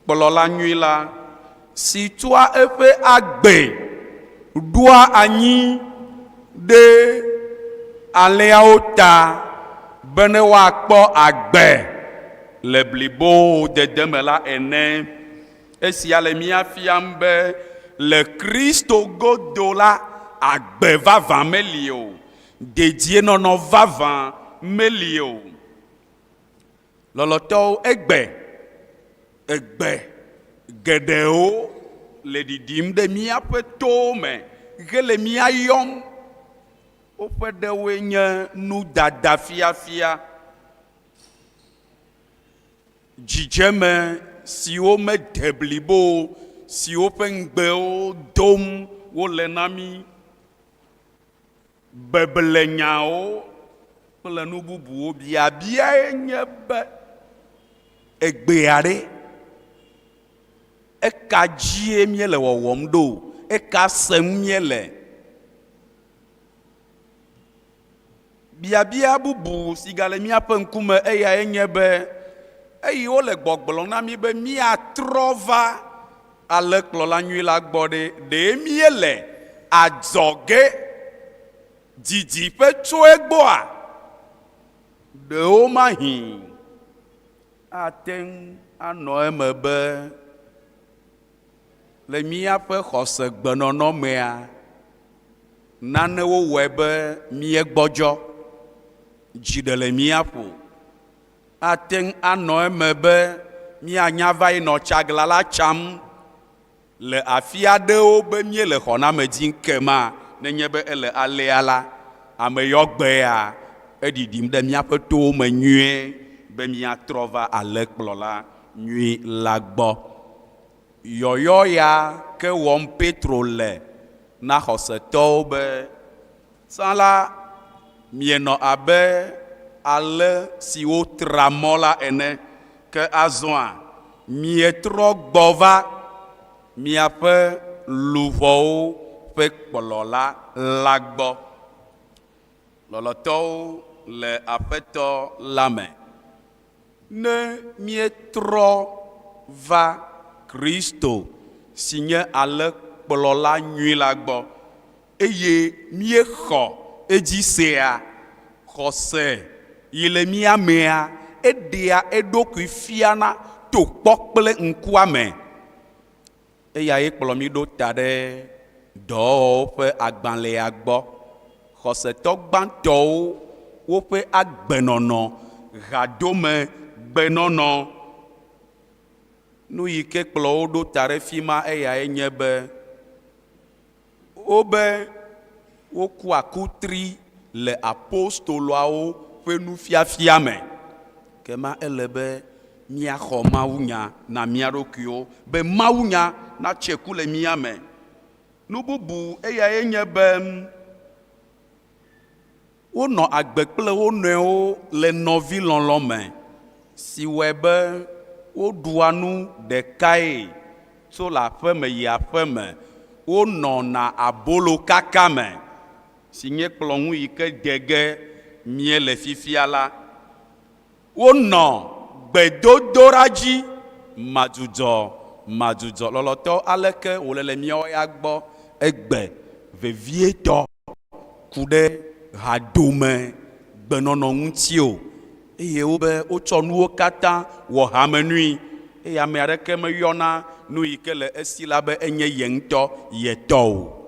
kplɔla nyui la si tsɔa eƒe agbe ɖoa anyi ɖe alẽawo ta bene woakpɔ agbe le blibodede me la ene. Esia le mía fiam be le Kristo godo la, agbe vavã meli o, dedienɔnɔ vavã meli o. Lɔlɔ̃tɔwo, egbe, egbe geɖewo le ɖiɖim ɖe míaƒe towo me hele mía yɔm. Woƒe ɖewoe nye nudada fiafia. Dzidzeme siwo mede blibo o, siwo ƒe ŋugbewo dom wole na mí, beblenyawo kple nu bubuwo. Biabiae nye be, Egbea ɖe, eka dzie míele wɔwɔm ɖo? Eka sem míele? Biabia bubu si gale míaƒe ŋkume eyae nye be, eyi wole gbɔgblɔm na mí be míatrɔ va alẽkplɔla nyui la gbɔ ɖe, ɖe míele adzɔge didiƒe tso egbɔa? Ɖewomahĩ ate ŋu anɔ eme be Le míaƒe xɔsegbenɔnɔ mea, nanewo wɔe be míegbɔdzɔ, dzi ɖe le mía ƒo. Ate ŋu anɔ eme be míanya va yi nɔ tsagla la tsam le afi aɖewo be míele xɔname dim kema nenye be ele alea la, ameyɔgbea eɖiɖim ɖe míaƒe towo me nyuie be míatrɔ va alẽkplɔla nyui la gbɔ. Yɔyɔ ya ke wɔm Petro le na xɔsetɔwo be, Tsã la, mienɔ abe alẽ siwo tra mɔ la ene, ke azɔa, mietrɔ gbɔ va miaƒe luʋɔwo ƒe kplɔla la gbɔ. Lɔlɔ̃tɔwo le Aƒetɔ la me, ne míetrɔ va Kristo si nye alẽkplɔla nyui la gbɔ eye míexɔ edzi sea, xɔse yi le mía mea, eɖea eɖokui fiana to kpɔ kple ŋkua me. Eyae kplɔ mí ɖo ta ɖe Dɔwɔwɔwo ƒe agbalẽa gbɔ. Xɔsetɔ gbãtɔwo woƒe agbenɔnɔ, hadome gbenɔnɔ. Nu yi ke kplɔ wo ɖo ta ɖe fi ma eyae nye be wobe wokua kutri le apostoloawo ƒe nufiafia me. Kema ele be míaxɔ mawunya na mía ɖokuiwo be mawunya natse ku le mía me. Nu bubu eyae nye be Wonɔ agbe kple wo nɔewo le nɔvilɔlɔ̃ me, si wɔe be woɖua nu ɖekae tso le aƒe me yi aƒe me. Wonɔna abolo kaka me, si nye kplɔ̃ŋu yi ke de ge míele fifia la. Wonɔ gbedodoɖa dzi madzudzɔ madzudzɔ. Lɔlɔ̃tɔ, aleke wòle le míawo ya gbɔ egbe, vevietɔ ku ɖe hadome gbenɔnɔ ŋuti o? Eye wobe wotsɔ nuwo katã wɔ hamenui, eye ame aɖeke meyɔna nu yi ke le esi la be enye ye ŋutɔ ye tɔ o.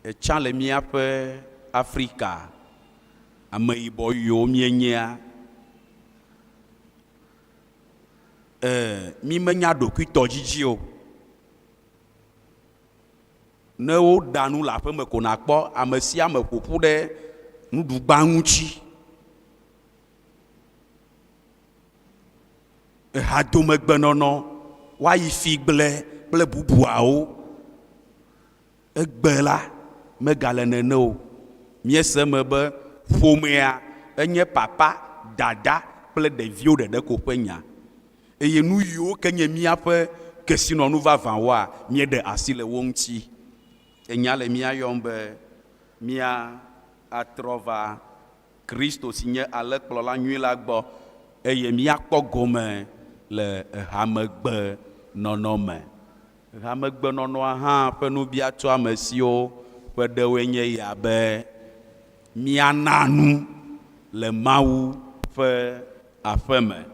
Etsã le míaƒe Afrika ameyibɔ yiwo míenyea, e, mímenya ɖokuitɔdzidzi o. Ne woɖa nu le aƒeme ko nàkpɔ ame sia ame ƒo ƒu ɖe nuɖugba ŋuti. Ehadomegbenɔnɔ, woayi figble kple bubuawo. Egbe la, megale nene o. Míese eme be ƒomea enye papa, dada kple ɖeviwo ɖeɖe ko ƒe nya. Eye nu yiwo ke nye míaƒe kesinɔnu vavãwoa, míeɖe asi le wo ŋuti. Enya le mía yɔm be mía atrɔ va Kristo si nye alẽkplɔla nyui la gbɔ eye míakpɔ gome le hamegbenɔnɔ me. Hamegbenɔnɔa hã ƒe nubiatsoamesiwo ƒe ɖewoe nye ya be míana nu le Mawu ƒe aƒe me.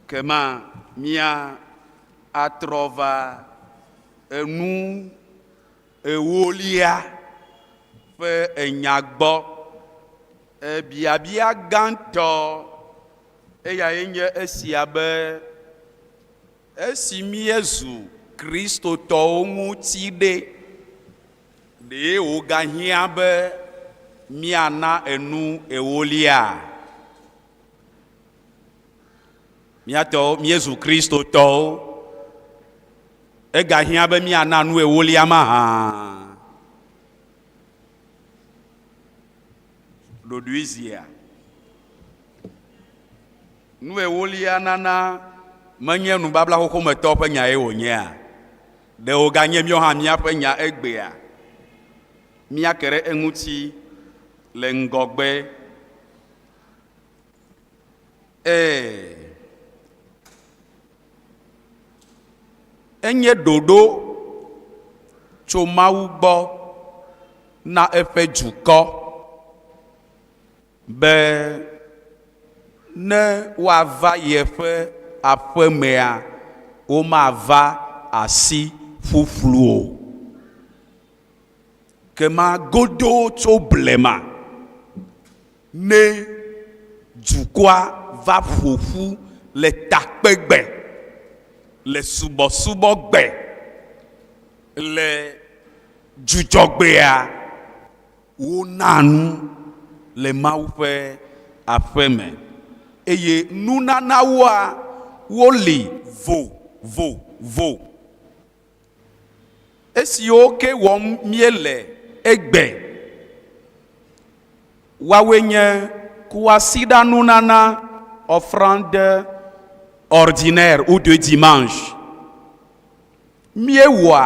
Kema míatrɔ va enu ewolia ƒe enya gbɔ. Biabia gãtɔ eyae nye esia be, Esi míezu Kristotɔwo ŋuti ɖe, ɖe wògahiã be míana enu ewolia? Mía tɔwo míezu Kristotɔwo, egahiã be míana nu ewolia mahã? Ɖoɖoe zia? Nu ewolia nana menye nubabla xoxo me tɔwo ƒe nyae wònyea? Ɖe wòganye míawo hã míaƒe nya egbea? Míake ɖe eŋuti le ŋgɔgbe. Ee, enye ɖoɖo tso Mawu gbɔ na eƒe dukɔ. Be ne woava yeƒe aƒemea, womava asi ƒuƒlu o. Kema godoo tso blema ne dukɔa va ƒo ƒu le takpegbe, le subɔsubɔgbe, le dzudzɔgbea, wonaa nu le Mawu ƒe aƒe me. Eye nunanawoa, woli vo, vo, vo. Esiwo ke wɔm míele egbe, woawoe nye kwasiɖanunana, offrande ordinaire ou de dimanche. Míewɔa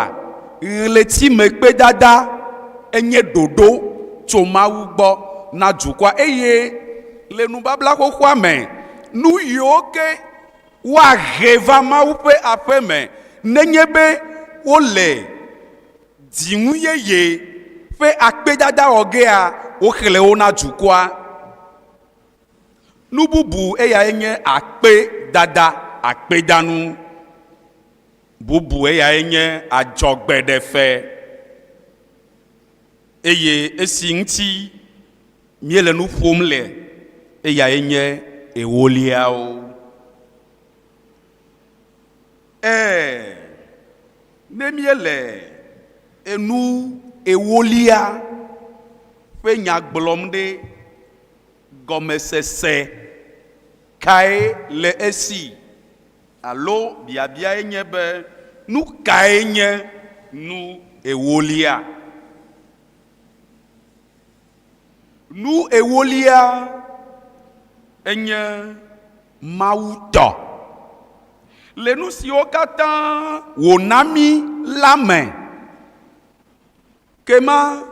ɣletimekpedada enye ɖoɖo tso Mawu gbɔ na dukɔa eye le nubabla xoxoa me, nu yiwo ke woahe va Mawu ƒe aƒe me nenye be wole dzinu yeye ƒe akpedada wɔ gea, woxlẽ wo na dukɔa. Nu bubu eyae nye akpedada, akpedanu. Bubu eyae nye adzɔgbeɖefe. Eye esi ŋuti míele nu ƒom le eyae nye ewoliawo. Ɛ̃, ne míele enu ewolia ƒe nya gblɔm ɖe, gɔmesese kae le esi? Alo biabiae nye be, nu kae nye nu ewolia? Nu ewolia enye Mawu tɔ. Le nu siwo katã wòna mí la me, ke ma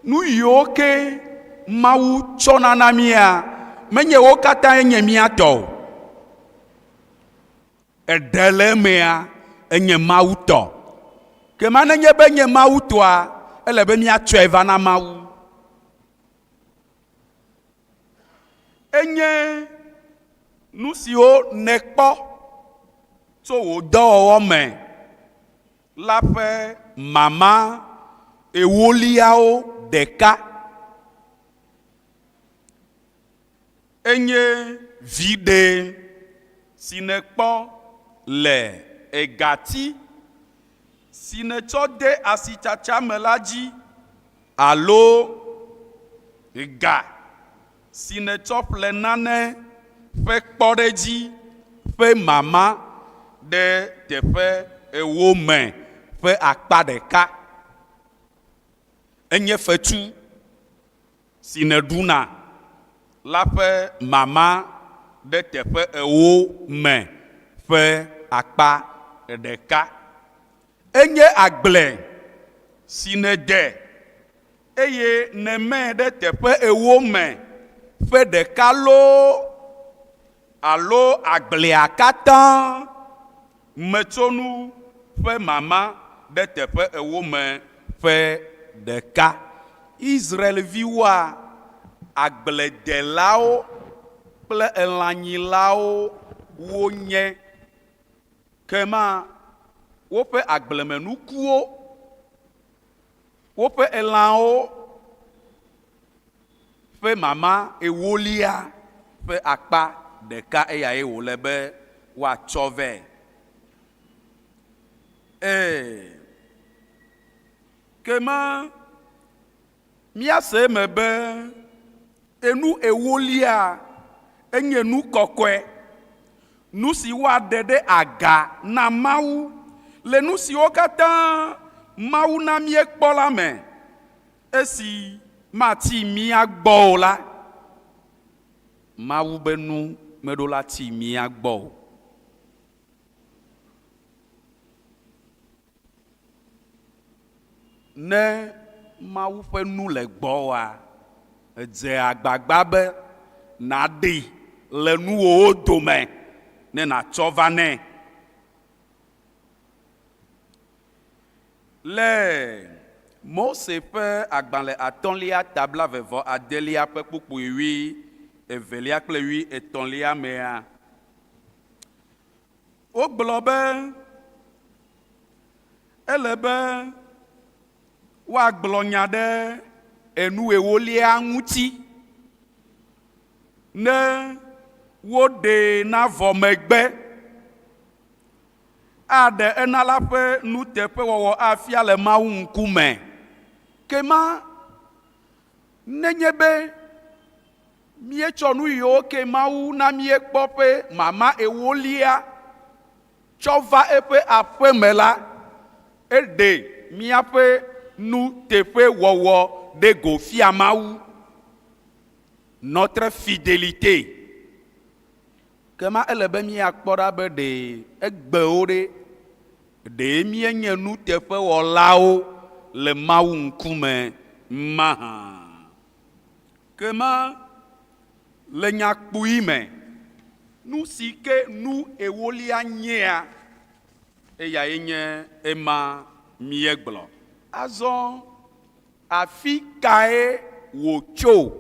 nu yiwo ke Mawu tsɔna na mía, menye wo katãe nye mía tɔ o. Eɖe le emea, enye Mawu tɔ. Ke ma nenye be enye Mawu tɔa, ele be míatsɔe va na Mawu. Enye nu siwo nèkpɔ tso wò dɔwɔwɔ me la ƒe mama ewoliawo ɖeka. Enye viɖe si nèkpɔ le egati si nètsɔ de asitsatsa me la dzi alo ga si nètsɔ ƒle nane ƒe kpɔɖedzi ƒe mama ɖe teƒe ewo me ƒe akpa ɖeka. Enye fetu si nèɖuna la ƒe mama ɖe teƒe ewo me ƒe akpa ɖeka. Enye agble si nède eye nèmee ɖe teƒe ewo me ƒe ɖeka loo alo agblea katã metsonu ƒe mama ɖe teƒe ewo me ƒe ɖeka. Israel-viwoa, agbledelawo kple elãnyilawo wonye. Ke ma woƒe agblemenukuwo, woƒe elãwo ƒe mama ewolia ƒe akpa ɖeka eyae wòle be woatsɔ vɛ. Ee, ke ma míase eme be enu ewolia enye nu kɔkɔe, nu si woaɖe ɖe aga na Mawu le nu siwo katã Mawu na míekpɔ la me. Esi matsi mía gbɔ o la, Mawu be nu meɖo la tsi mía gbɔ o. Ne Mawu ƒe nu le gbɔwòa, èdze agbagba be nàɖee le nuwòwo dome ne nàtsɔ va nɛ. Le Mose ƒe agbalẽ atɔ̃lia ta blaeve vɔ adelia ƒe kpukpui wui evelia kple wui etɔ̃lia mea, wogblɔ be ele be woagblɔ nya ɖe enu ewolia ŋuti ne. woɖee na vɔ megbe, aɖe enala ƒe nuteƒewɔwɔ afia le Mawu ŋkume. Ke ma nenye be míetsɔ nu yiwo ke Mawu na míekpɔ ƒe mama ewolia tsɔ va eƒe aƒe me la, eɖe míaƒe nuteƒewɔwɔ ɖe go fia Mawu. Notre fidélité. Ke ma ele be míakpɔ ɖa be ɖe egbewo ɖe, ɖee míenye nuteƒewɔlawo le Mawu ŋkume mahã. Ke ma le nya kpui me, nu si ke nu ewolia nyea, eyae nye ema míegblɔ. Azɔ afi kae wòtso?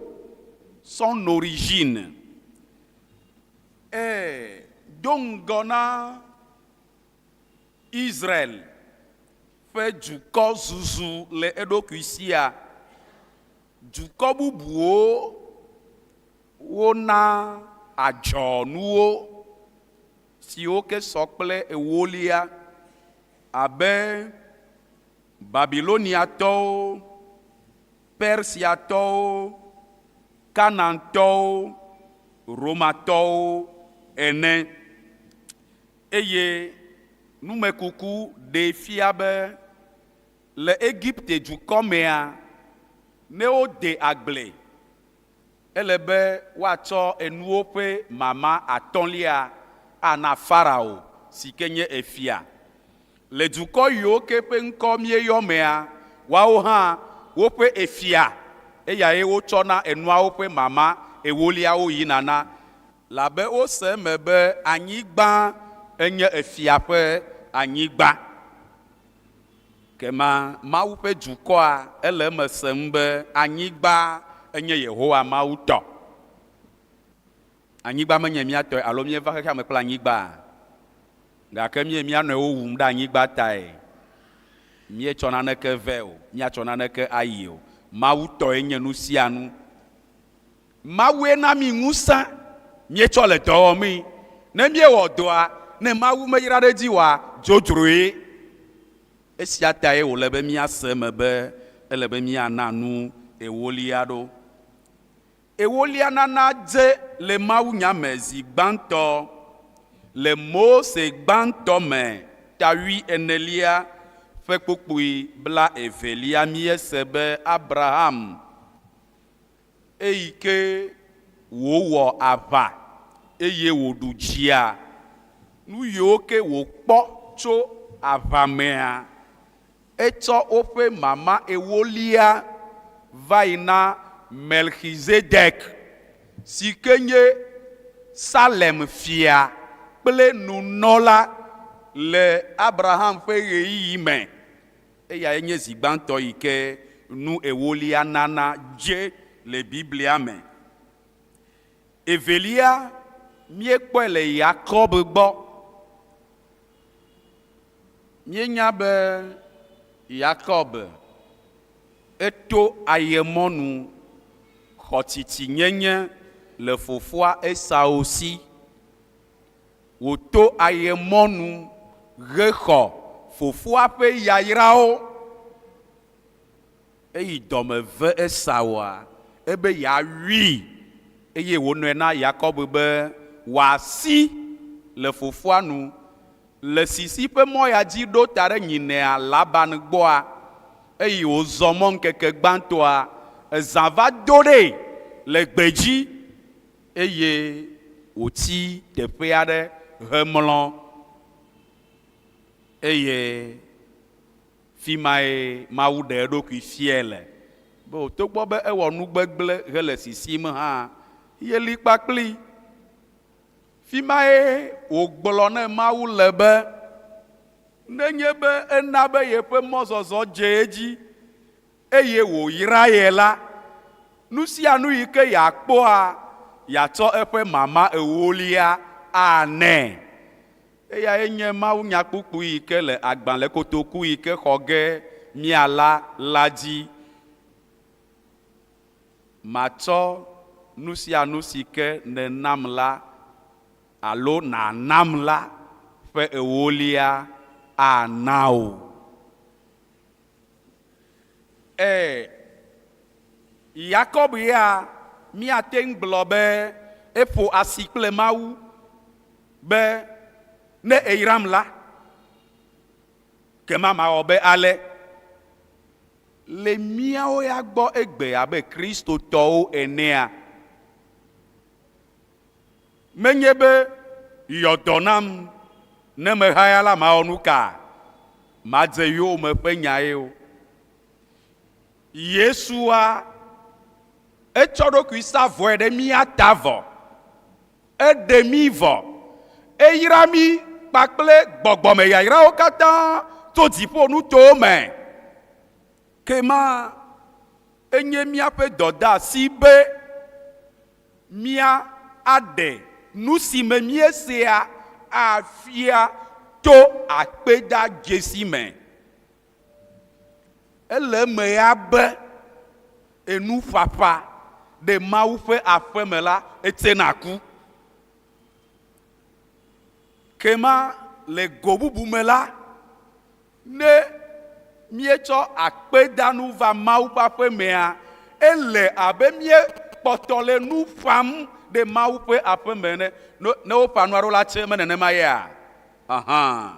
Son origine. Ẽ, do ŋgɔ na Israel ƒe dukɔ zuzu le eɖokui sia, dukɔ bubuwo wona adzɔnuwo siwo ke sɔ kple ewolia abe Babiloniatɔwo, Persiatɔwo, Kanaantɔwo, Romatɔwo ene. Eye numekuku ɖee fia be le Egipte dukɔ mea, ne wode agble, ele be woatsɔ enuwo ƒe mama atɔ̃lia ana Farao si ke nye efia. Le dukɔ yiwo ke ƒe ŋkɔ míeyɔ mea, woawo hã woƒe efia eyae wotsɔna enuawo ƒe mama ewoliawo yina na, labe wose eme be anyigba enye efia ƒe anyigba. Kema Mawu ƒe dukɔa ele eme sem be anyigba enye Yehowa Mawu tɔ. Anyigba menye mía tɔe alo míeva xexea me kple anyigbaa? Gake míe mía nɔewo wum ɖe anyigba tae. Míetsɔ naneke vɛ o, míatsɔ naneke ayi o. Mawu tɔe nye nu sia nu. Mawue na mí ŋusẽ míetsɔ le dɔ wɔmee. Ne míewɔ dɔa, ne Mawu meyra ɖe edzi oa, dzodzroe. Esia tae wòle be míase eme be ele be míana nu ewolia ɖo. Ewolia nana dze le mawunya me zi gbãtɔ le Mose gbãtɔ me ta wui enelia ƒe kpukpui bla evelia míese be Abraham eyi ke wòwɔ aʋa eye wòɖu dzia, nu yiwo ke wòkpɔ tso aʋa mea, Etsɔ woƒe mama ewolia va yi na Melxizedek, si ke nye Salem fia kple nunɔla le Abraham ƒe ɣeyiɣi me. Eyae nye zi gbãtɔ yi ke nu ewolia nana dze le Biblia me. Evelia, míekpɔe le Yakob gbɔ. Míenya be Yakob eto ayemɔnu xɔ tsitsinyenye le fofoa Esau si. Wòto ayemɔnu hexɔ fofoa ƒe yayrawo. Eyi dɔme ve Esaua, ebe yeawui, eye wònɔe na Yakob be wòasi le fofoa nu. Le sisi ƒe mɔ ya dzi ɖo ta ɖe nyinɛa Laban gbɔa, eyi wòzɔ mɔ ŋkeke gbãtɔa, ezã va do ɖee le gbedzi, eye wòtsi teƒe aɖe hemlɔ. Eye Fimae Mawu ɖe eɖokui fiae le be togbɔ be ewɔ nu gbegblẽ hele sisim hã, yeli kpakplii. Fimae wògblɔ ne Mawu le be, nenye be ena be yeƒe mɔzɔzɔ dze edzi eye wòyra ye la, nu sia nu yi ke yeakpɔa, yeatsɔ eƒe mama ewolia anɛ. Eyae nye mawunyakpukpui yi ke le agbalẽ kotoku yi ke xɔ ge míala la dzi. Matsɔ nu sia nu si ke nènam la alo nànam la ƒe ewolia ana wò. E Yakob ya míate ŋu gblɔ be eƒo asi kple Mawu be, Ne èyram la, kema mawɔ be ale. Le míawo ya gbɔ egbe abe Kristotɔwo enea, Menye be yɔ dɔ nam ne mehaya la mawɔ nu ka? Madze yowòme ƒe nyae o. Yesua, etsɔ ɖokui sa vɔe ɖe mía ta vɔ. Eɖe mí vɔ. Eyra mí kpakple gbɔgbɔme yayrawo katã tso dziƒo nutowo me. Ke ma enye míaƒe dɔdeasi be mía aɖe nu si me míesea afia to akpedadzesi me. Ele eme ya be enuƒaƒa ɖe Mawu ƒe aƒe me la, etsena ku. Ke ma le go bubu me la, Ne míetsɔ akpedanu va Mawu ƒe aƒe mea, ele abe míekpɔtɔ le nu ƒam ɖe Mawu ƒe aƒe me ene. Ne woƒã nu aɖewo la, tse me nenema yea? Ahan.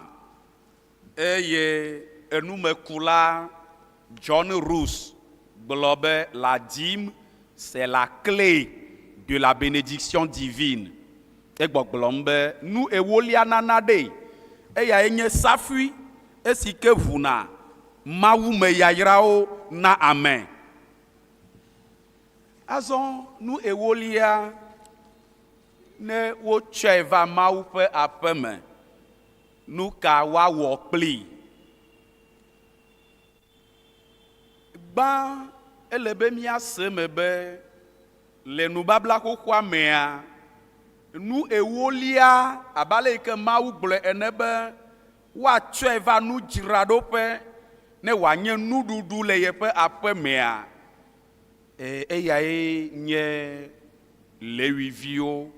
Eye enumekula John Roos gblɔ be, La dîme, c'est la clé de la bénédiction divine. Egbɔgblɔm be nu ewolia nana ɖee, eyae nye safui, esi ke ʋuna Mawu me yayrawo na ame. Azɔ nu ewolia, ne wotsɔe va Mawu ƒe aƒe me, nu ka woawɔ kplii? Gbã, ele be míase eme be le nubabla xoxoa mea, nu ewolia, abe ale yi ke Mawu gblɔe ene be woatsɔe va nudzraɖoƒe ne wòanye nuɖuɖu le yeƒe aƒe mea, eyae nye Lewi viwo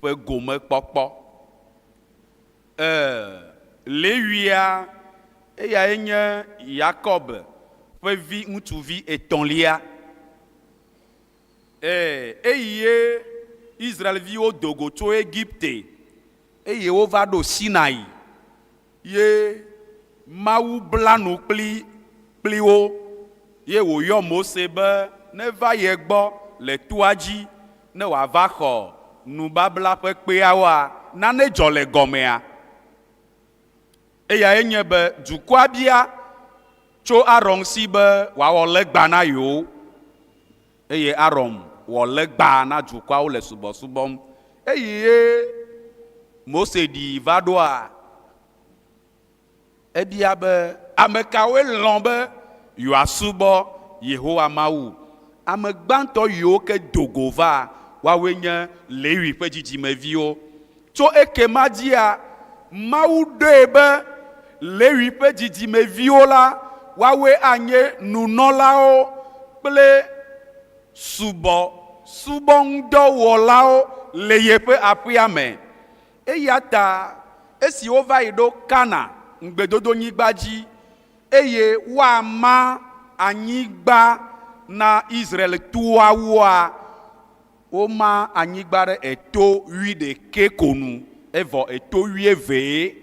ƒe gomekpɔkpɔ. E, Lewia, eyae nye Yakob ƒe vi ŋutsuvi etɔ̃lia. E, eye Israel-viwo do go tso Egipte, eye wova ɖo Sinai, ye Mawu bla nu kpli, kpli wo, ye wòyɔ Mose be neva ye gbɔ le toa dzi ne wòava xɔ nubabla ƒe kpeawoa, nane dzɔ le gɔmea. Eyae nye be dukɔa bia tso Aron si be wòawɔ legba na yewo. Eye Aron wɔ legba na dukɔawo le subɔsubɔm. Eye Mose ɖii va ɖoa, Ebia be, Ame kawoe lɔ̃ be yewoasubɔ Yehowa Mawu? Ame gbãtɔ yiwo ke do go va, woawoe nye Lewi ƒe dzidzimeviwo. Tso ekema dzia, Mawu ɖoe be Lewi ƒe dzidzimeviwo la, woawoe anye nunɔlawo kple subɔsubɔŋudɔwɔlawo le yeƒe aƒea me. Eya ta esi wova yi ɖo Kana ŋugbedodonyigba dzi eye woama anyigba na Israel toawoa, woma anyigba ɖe eto wuiɖekɛ ko nu, evɔ eto wuievee.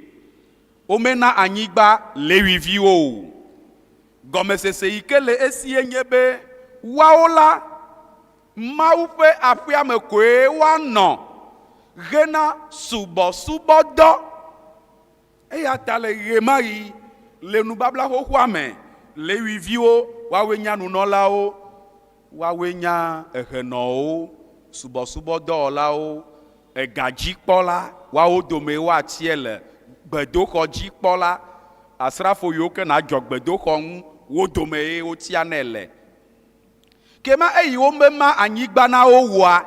Womena anyigba Lewi viwo o. Gɔmesese yi ke le esie nye be woawo la, Mawu ƒe aƒea me koe woanɔ hena subɔsubɔdɔ. Eya ta le ɣemaɣi le nubabla xoxoa me, Lewi viwo, woawoe nye nunɔlawo, woawoe nye ehenɔwo, subɔsubɔdɔwɔlawo, egadzikpɔla, woawo domee woatie le, gbedoxɔdzikpɔla, asrafo yiwo ke nadzɔ gbedoxɔ ŋu, wo domee wotianɛ le. Ke ma eyi womema anyigba na wo oa,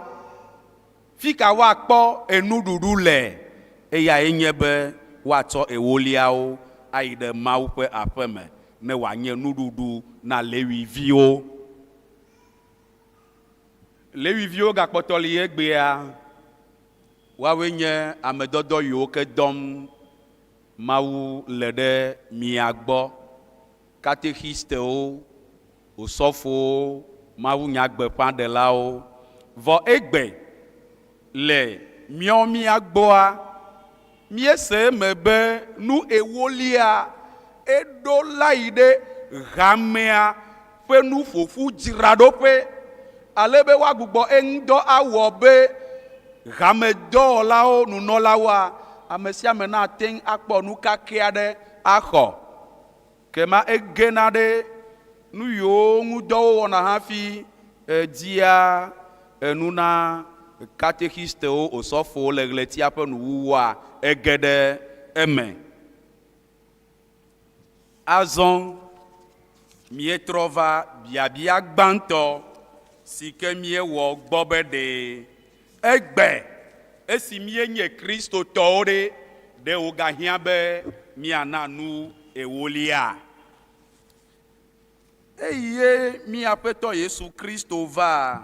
fi ka woakpɔ enuɖuɖu le? Eyae nye be woatsɔ ewoliawo ayi ɖe Mawu ƒe aƒe me ne wòanye nuɖuɖu na Lewi viwo. Lewi viwo gakpɔtɔ li egbea. Woawoe nye ame dɔdɔ yiwo ke dɔm Mawu le ɖe mia gbɔ, katexistewo, osɔfowo, mawunyagbeƒãɖelawo. Vɔ egbe le míawo mía gbɔa, míese eme be nu ewolia eɖo la yi ɖe hamea ƒe nuƒoƒudzraɖoƒe ale be woagbugbɔ eŋudɔ awɔ be hamedɔwɔlawo, nunɔlawoa, ame sia ame nate ŋu akpɔ nu kakɛ aɖe axɔ. Ke ma egena ɖe nu yiwo ŋu dɔ wowɔna hafi dia enu na katexistewo, osɔfowo le ɣletia ƒe nuwuwua, ege ɖe eme. Azɔ míetrɔ va biabia gbãtɔ si ke míewɔ gbɔ be ɖe egbe esi míenye Kristotɔwo ɖe, ɖe wògahiã be míana nu ewolia? Eye mía Aƒetɔ Yesu Kristo va,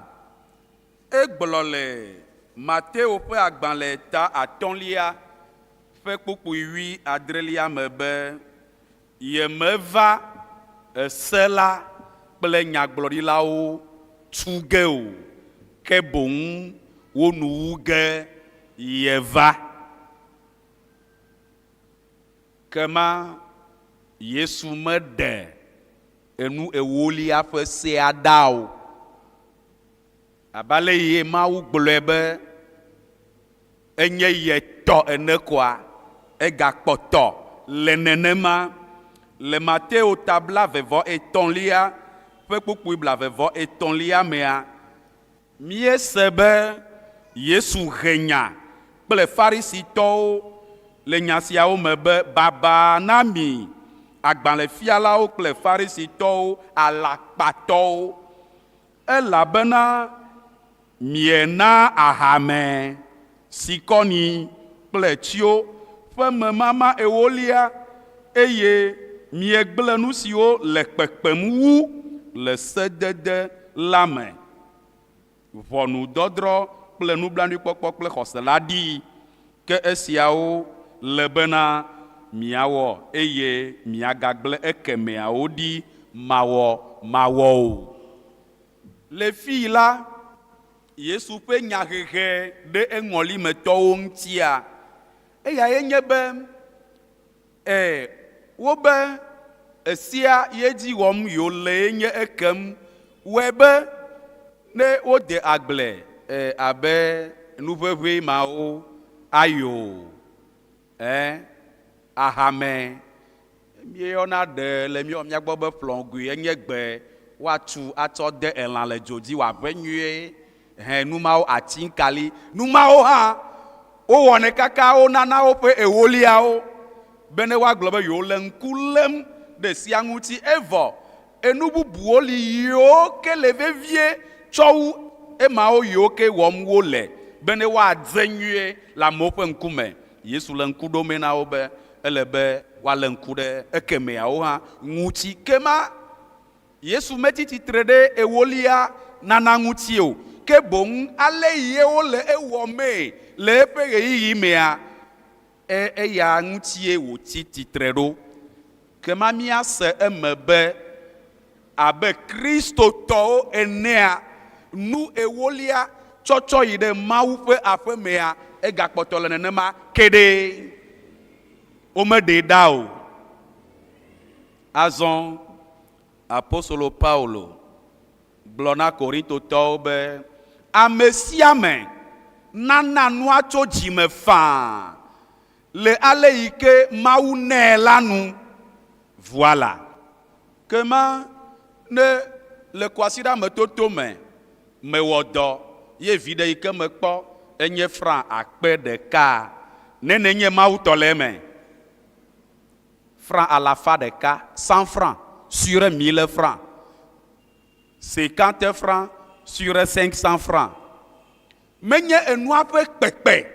egblɔ le Mateo ƒe agbalẽ ta atɔ̃lia ƒe kpukpui wui adrelia me be, yemeva ese la kple nyagblɔɖilawo tu ge o, ke boŋ wo nu wu ge yeva. Kema Yesu meɖe enu ewolia ƒe sea ɖa o. Abe ale ye Mawu gblɔe be enye ye tɔ ene koa, egakpɔtɔ le nenema. Le Mateo ta blaeve-vɔ-etɔ̃lia ƒe kpukpui blaeve-vɔ-etɔ̃lia mea, míese be Yesu he nya kple Farisitɔwo le nya siawo me be, Baba na mi, agbalẽfialawo kple Farisitɔwo, alakpatɔwo! Elabena miena ahame, sikɔni kple tsyo ƒe memama ewolia, eye miegblẽ nu siwo le kpekpem wu le sedede la me, ʋɔnudɔdrɔ̃ kple nublanuikpɔkpɔ kple xɔse la ɖi. Ke esiawo le bena miawɔ eye miagagblẽ ekemɛawo ɖi mawɔmawɔ o. Le fii la, Yesu ƒe nyahehe ɖe eŋɔlimetɔwo ŋutia, eyae nye be, e, wobe esia ye dzi wɔm yewolee nye ekem wɔe be ne wode agble e, abe nu ʋeʋẽe mawo ayo e, ahame. Míeyɔna ɖe le míɔ mía gbɔ be ƒlɔ̃goe, enye gbe woatu atsɔ de elã le dzo dzi wòaʋẽ nyuie. Hẽ nu mawo atiŋkali, nu mawo hã wowɔnɛ kaka wonana woƒe ewoliawo bene woagblɔ be yewole ŋku lém ɖe sia ŋuti evɔ enu bubuwo li yiwo ke le vevie tsɔ wu emawo yiwo ke wɔm wole bene woadze nyuie le amewo ƒe ŋkume. Yesu le ŋku ɖomee na wo be ele be woalé ŋku ɖe ekemɛawo hã ŋuti. Ke ma Yesu metsi tsitre ɖe ewolia nana ŋuti o, ke boŋ ale ye wole ewɔmee le eƒe ɣeyiɣi mea, e, eya ŋutie wòtsi tsitre ɖo. Kema míase eme be abe Kristotɔwo enea, nu ewolia tsɔtsɔ yi ɖe Mawu ƒe aƒemea, egakpɔtɔ le nenema ke ɖe. Womeɖee ɖa o. Azɔ apostolo Paulo gblɔ na Korintotɔwo be, Ame sia ame nana nua tso dzi me faa le ale yi ke Mawu nɛ la nu. Voila! Ke ma ne le kwasiɖa me toto me mewɔ dɔ ye viɖe yi ke mekpɔ enye franc akpe ɖeka, ne nenye Mawu tɔ le eme. Franc alafa ɖeka, cent francs sur mille francs, cinquante francs sur cinq cents francs. Menye enua ƒe kpekpe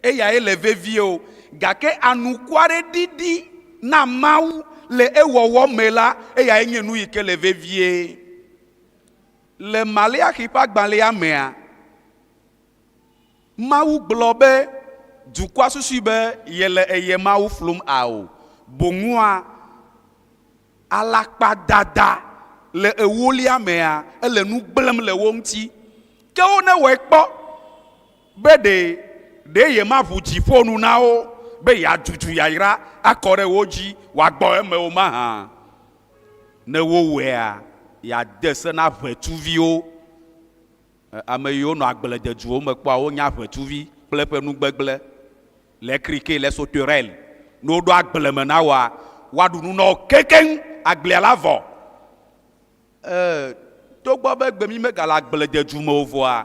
eyae le vevie o, gake anukwareɖiɖi na Mawu le ewɔwɔ me la, eyae nye nu yi ke le vevie. Le Maleaxi ƒe agbalẽa mea, Mawu gblɔ be dukɔa susui be yele eye Mawu flum ao. Boŋua alakpadada le ewolia mea, ele nu gblẽm le wo ŋuti. Ke wo ne wɔe kpɔ be ɖe ɖe yemaʋu dziƒo nu na wo be yeadudu yayra akɔ ɖe wo dzi wòagbɔ eme o mahã. Ne wowɔea, yeade se na ʋetsuviwo. Ame yiwo nɔ agblededuwo me kpɔa, wonya ʋetsuvi kple eƒe nugbegblẽ. Les criquets, les sauterelles, ne woɖo agble me na woa, woaɖu nu na wo keŋkeŋ, agblea la vɔ. E, togbɔ be egbe mi megale agblededu me o vɔa,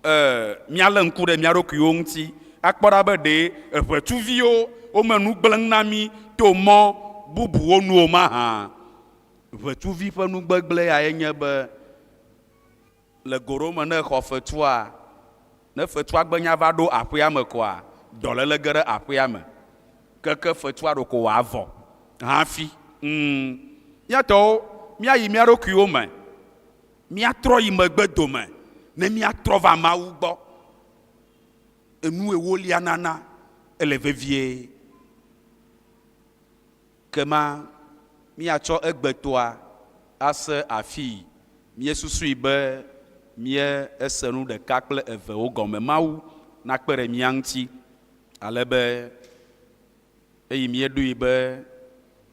e, míalé ŋku ɖe mía ɖokuiwo ŋuti akpɔ ɖa be ɖe eʋetsuviwo wome nu gblẽm na mí to mɔ bubuwo nu o mahã. Ʋetsuvi ƒe nugbegblẽ yae nye be le go ɖewo me ne exɔ fetua, ne fetua gbe nya va ɖo aƒea me koa, dɔléle ge ɖe aƒea me. Keke fetua ɖeko wòavɔ hafi. Ŋ, mía tɔwo, míayi mía ɖokuiwo me, míatrɔ yi megbe dome ne míatrɔ va Mawu gbɔ. Enu ewolia nana ele vevie. Kema míatsɔ egbetɔa ase afii. Míesusui be míese nu ɖeka kple evewo gɔme. Mawu nakpe ɖe mía ŋuti ale be eyi míeɖoe be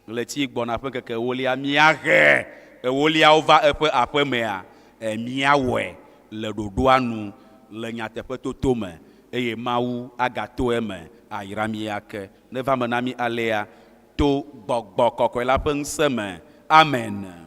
ɣleti gbɔna ƒe ŋkeke ewolia míahe ewoliawo va eƒe aƒemea, míawɔe le ɖoɖoa nu le nyateƒetoto me eye Mawu agato eme ayra mí ake. Neva eme na mí alea to Gbɔgbɔ Kɔkɔe la ƒe ŋusẽ me. Amen.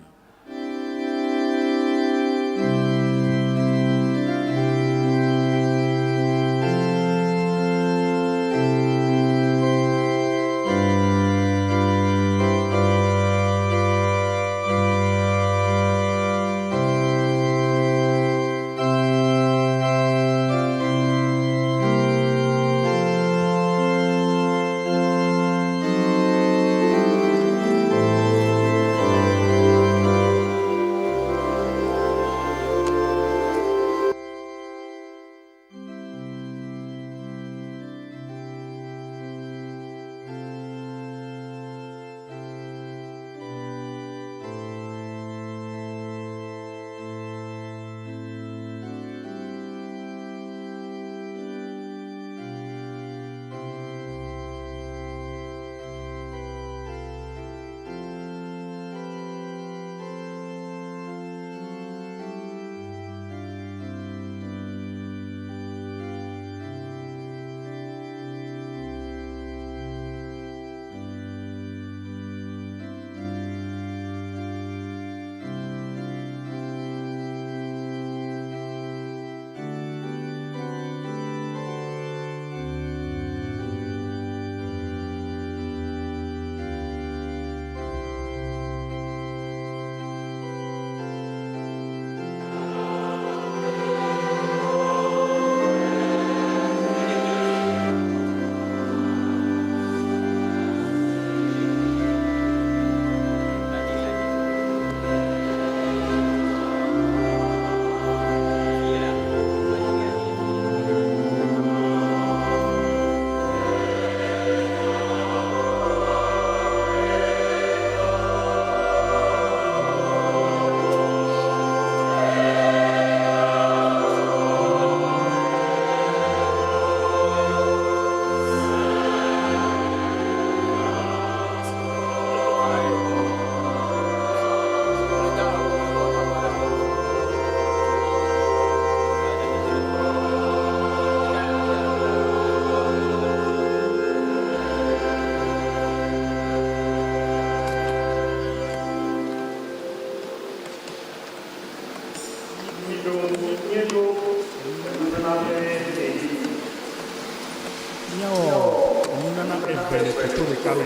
Míawɔ nunana eve le teƒe ɖeka me,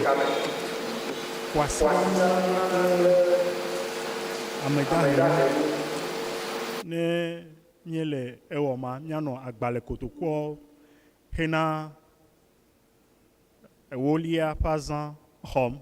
kwasiɖanunana kple ame dahe nu. Ne míele ewɔma, míanɔ agbalẽ kotokuawo hena ewolia ƒe azã xɔm.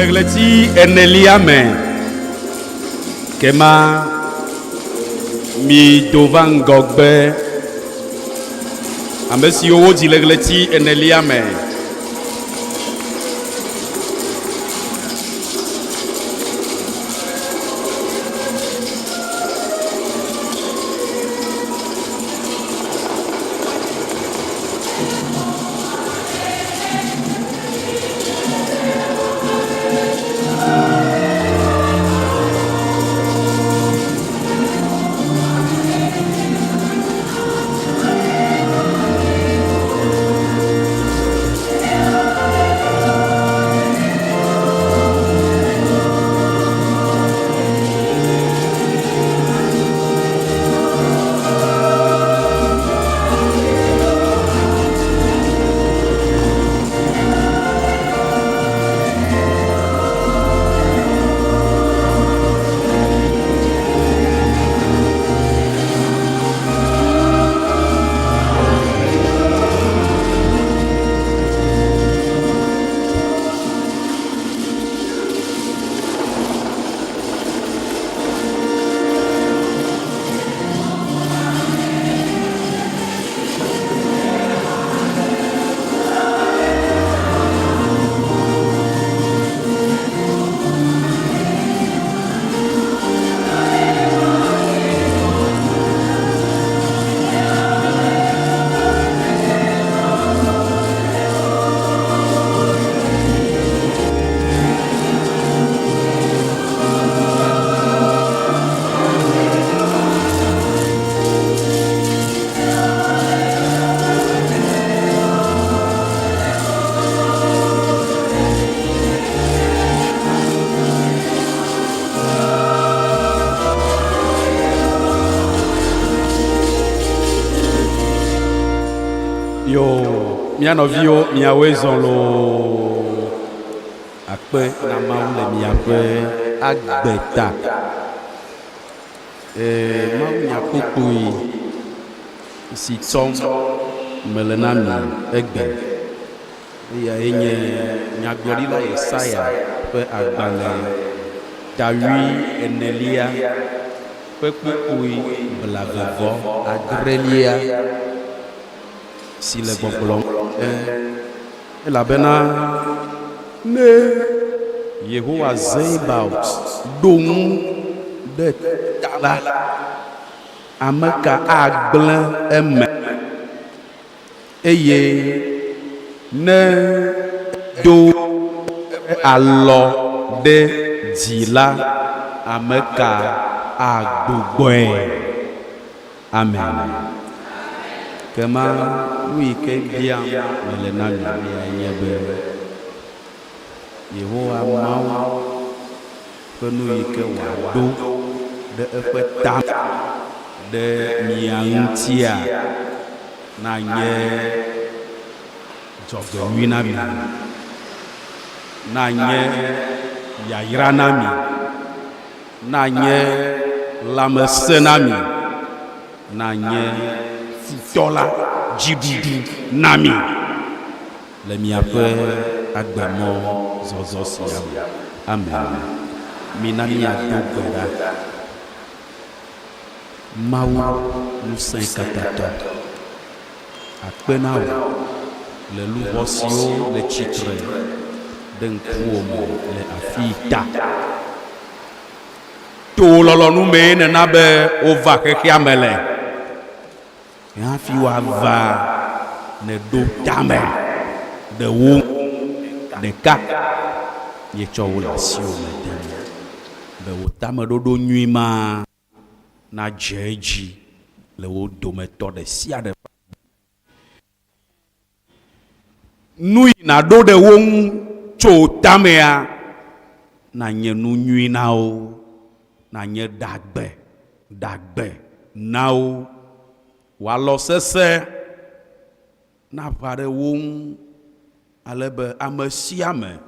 Le ɣleti enelia me kema mido va ŋgɔgbe. Ame siwo wodzi le ɣleti enelia me. Yo, mía nɔviwo, miawoe zɔ loo. Akpe na Mawu le miaƒe agbe ta. Ee, mawunyakpukpui si tsɔm mele na mi egbe, eyae nye nyagblɔɖila Yesaya ƒe agbalẽ ta wui enelia ƒe kpukpui blave vɔ adrelia si le gbɔgblɔm be, Elabena ne Yehowa Zebaot ɖo ŋu ɖe ta la, ame ka agblẽ eme? Eye ne edo eƒe alɔ ɖe dzi la, ame ka agbugbɔe? Amen. Kema nu yi ke biam mele na mi eyae nye be, Yehowa Mawu ƒe nu yi ke wòaɖo ɖe eƒe ta ɖe mia ŋutia nanye dzɔgbenyui na mi, nanye yayra na mi. Nanye lãmesẽ na mi, nanye futɔ la dziɖuɖu na mi le miaƒe agbemɔ zɔzɔ sia me. Amen. Mina míado gbe ɖa. Mawu Ŋusẽkatãtɔ, akpe na wò le luʋɔ siwo le tsitre ɖe ŋkuwò me le afii ta. To wò lɔlɔ̃nu mee nèna be wova xexea me le. Hafi woava, nèɖo tame ɖe wo ŋu ɖeka. Míetsɔ wo le asiwò me dem be wò tameɖoɖo nyui ma nadze edzi le wo dometɔ ɖe sia ɖe ƒe agbe me. Nu yi nàɖo ɖe wo ŋu tso tamea nanye nu nyui na wo, nanye ɖagbe ɖagbe na wo, wò alɔ sesẽ naʋã ɖe wo ŋu ale be ame sia ame,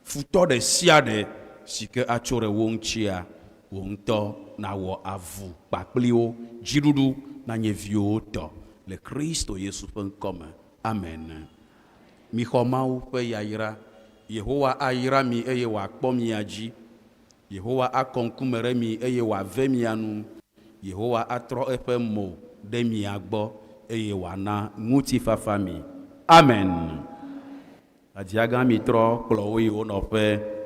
futɔ ɖe sia ɖe si ke atso ɖe wo ŋutia, wò ŋutɔ nàwɔ avu kpakpli wo. Dziɖuɖu nanye viwòwo tɔ le Kristo Yesu ƒe ŋkɔ me. Amen. Mixɔ Mawu ƒe yayra. Yehowa ayra mi eye wòakpɔ mia dzi. Yehowa akɔ ŋkume ɖe mi eye wòave mia nu. Yehowa atrɔ eƒe mo ɖe mia gbɔ eye wòana ŋutifafa mi. Amen. Adziagã mitrɔ kplɔ wo yi wo nɔƒe.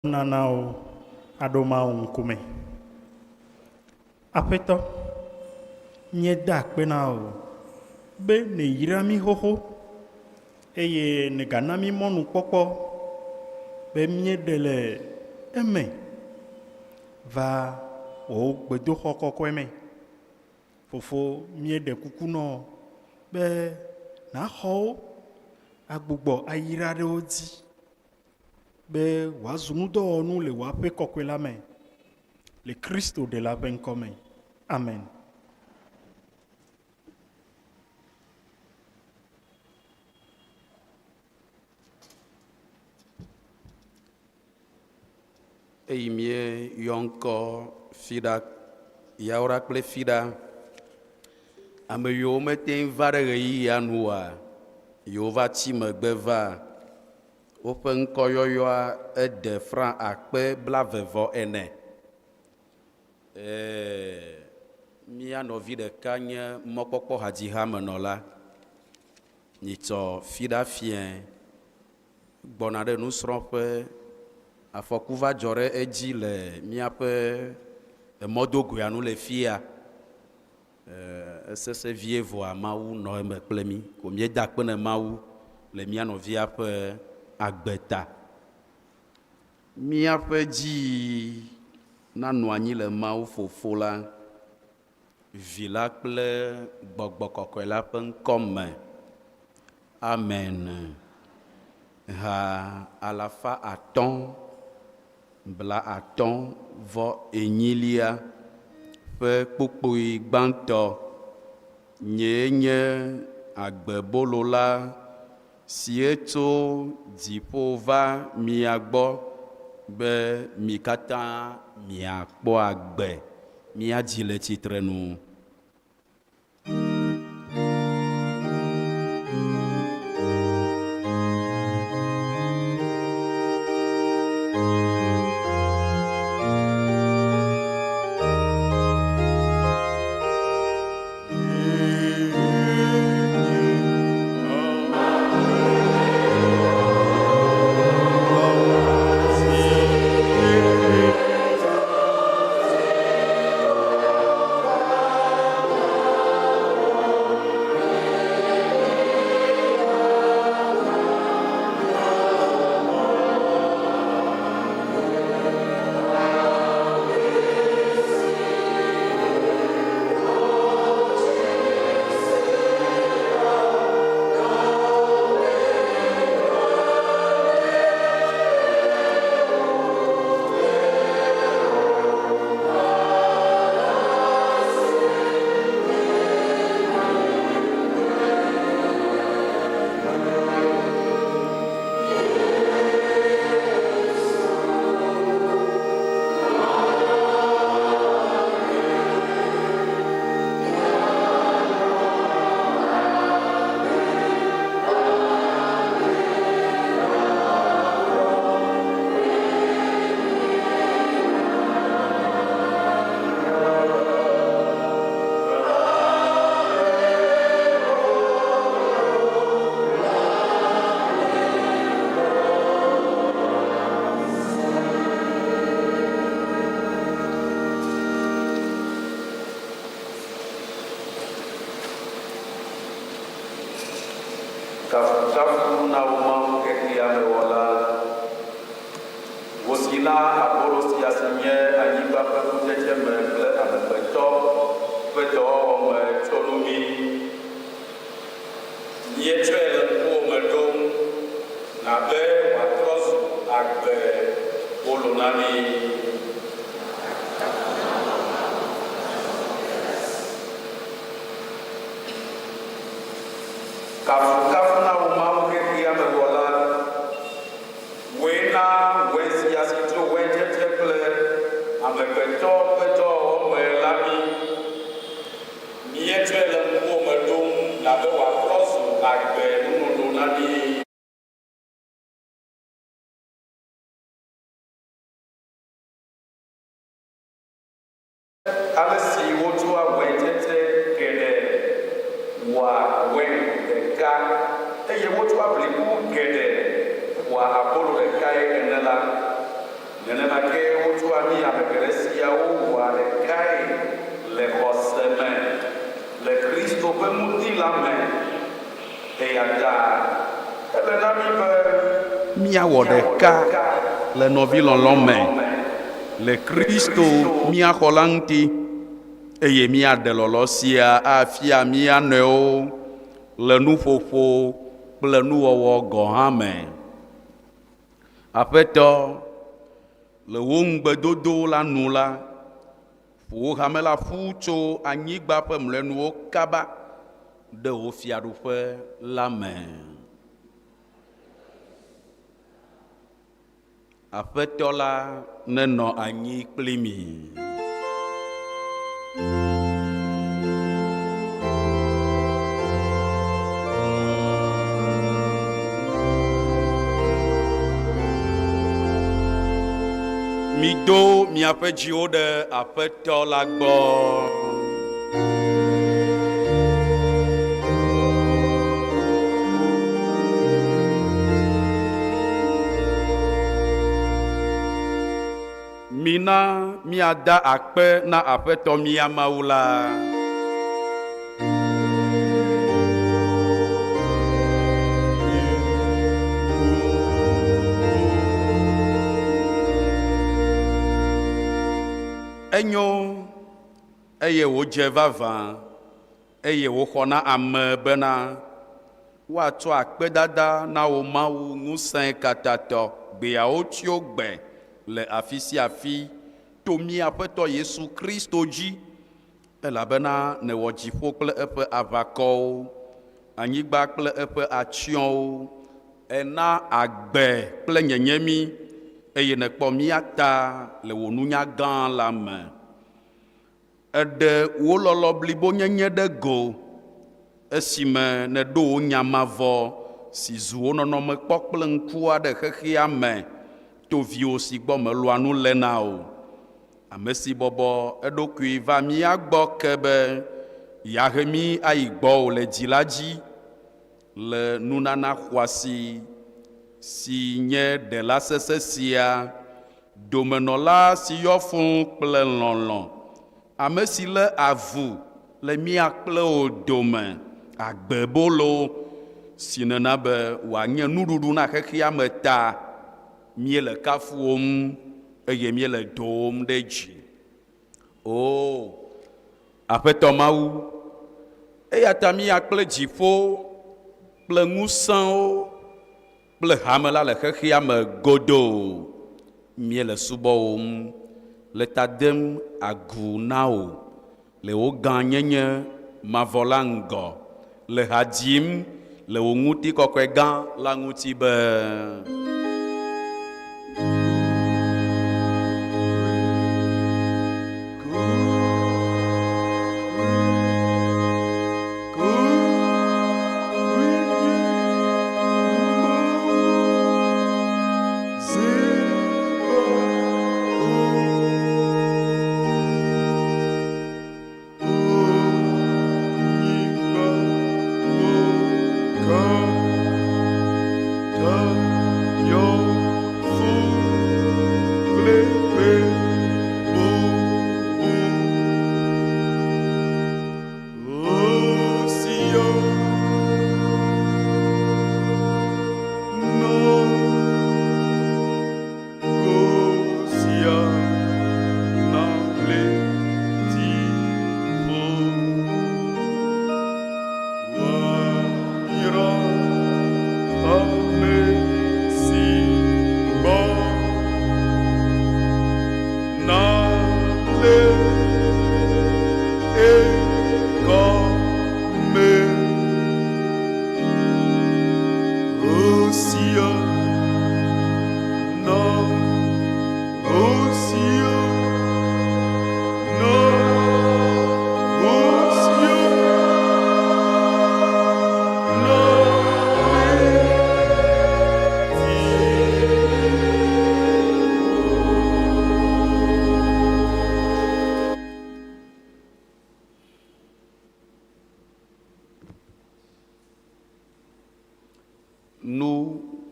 Nunanawo aɖo Mawu ŋkume. Aƒetɔ, míeda akpe na wò be nèyra mí xoxo eye nègana mí mɔnukpɔkpɔ be míeɖe le eme va wò gbedoxɔ kɔkɔe me. Fofo, míeɖe kuku nɔ be nàxɔ wo agbugbɔ ayra ɖe wo dzi be wòazu nudɔwɔnu le wò aƒe kɔkɔe la me le Kristo Ɖela ƒe ŋkɔ me. Amen. Eyi míeyɔ ŋkɔ Fiɖa, Yawra kple Fiɖa, ame yiwo mete ŋu va ɖe ɣeyiɣia nu oa, yiwo va tsi megbe va. Woƒe ŋkɔyɔyɔa ede franc 20,000. Ee, mía nɔvi ɖeka nye mɔkpɔkpɔ hadzihamenɔla. Nyitsɔ Fiɖa fiẽ gbɔna ɖe nusrɔ̃ƒe. Afɔku va dzɔ ɖe edzi le míaƒe emɔdogoea nu le fia. Esesẽ vie vɔa Mawu nɔ eme kple mí. Ko míeda akpe ne Mawu le mía nɔvia ƒe agbe ta. Míaƒe dzi nanɔ anyi le Mawu Fofo la, Vi la kple Gbɔgbɔ Kɔkɔe la ƒe ŋkɔ me. Amen. Ha 554 ƒe kpukpui gbãtɔ. Nyee nye agbebolo la sie tso dziƒo va mia gbɔ be mi katã miakpɔ agbe. Míadzi le tsitrenu. Na be wòatrɔ zu agbe bolo na mí. Kafukafu na wò Mawu xexea me Wɔla. Wòe na wɛn sia si tso wɛntsetse kple amegbetɔ ƒe dɔwɔwɔ me la mí. Míetsɔe le ŋkuwò me ɖom na be wòatrɔ zu agbe nunono na mí. Ale si wotsɔa weintsetse geɖe wɔa wein ɖeka eye wotsɔa bliku geɖe ƒoa abolo ɖekae ene la, nenema kee wotsɔa mí ame geɖe siawo wɔa ɖekae le xɔse me le Kristo ƒe ŋutilã me. Eya ta ele na mí be míawɔ ɖeka le nɔvilɔlɔ̃ me le Kristo mía Xɔla ŋuti, eye míaɖe lɔlɔ̃ sia afia mía nɔewo le nuƒoƒo kple nuwɔwɔ gɔ̃ hã me. Aƒetɔ, le wò ŋugbedodo la nu la, Ƒo wò hame la ƒu tso anyigba ƒe mlɔenuwo kaba ɖe wò fiaɖuƒe la me. Aƒetɔ la nenɔ anyi kpli mi. Mido miaƒe dziwo ɖe Aƒetɔ la gbɔ. Mina míada akpe na Aƒetɔ mía Mawu la. Enyo, eye wòdze vavã, eye wòxɔ na ame bena, woatsɔ akpedada na wò Mawu Ŋusẽkatãtɔ gbeawo tsyo gbe le afi sia afi to mía Aƒetɔ Yesu Kristo dzi, Elabena nèwɔ dziƒo kple eƒe aʋakɔwo, anyigba kple eƒe atsyɔ̃wo, èna agbe kple nyenye mí, eye nèkpɔ mía ta le wò nunya gã la me. Èɖe wò lɔlɔ̃ blibonyenye ɖe go esime nèɖo wò nya mavɔ si zu wò nɔnɔme kpɔ kple ŋkua ɖe xexea me to viwò si gbɔ mèlɔ̃a nu lena o. Ame si bɔbɔ eɖokui va mía gbɔ ke be yeahe mí ayi gbɔwò le dzi la dzi le nunana xɔasi si nye ɖela sesẽ sia domenɔla si yɔ fũu kple lɔlɔ̃, ame si lé avu le mía kple wò dome, agbebolo si nèna be wòanye nuɖuɖu na xexea me ta. Míele kafuwòm eye míele dowòm ɖe dzi. Oo, Aƒetɔ Mawu, eya ta mía kple dziƒo kple ŋusẽwo kple hame la le xexea me godoo míele subɔwòm le ta dem agu na wò le wò gãnyenye mavɔ la ŋgɔ, le ha dzim le wò ŋutikɔkɔe gã la ŋuti be.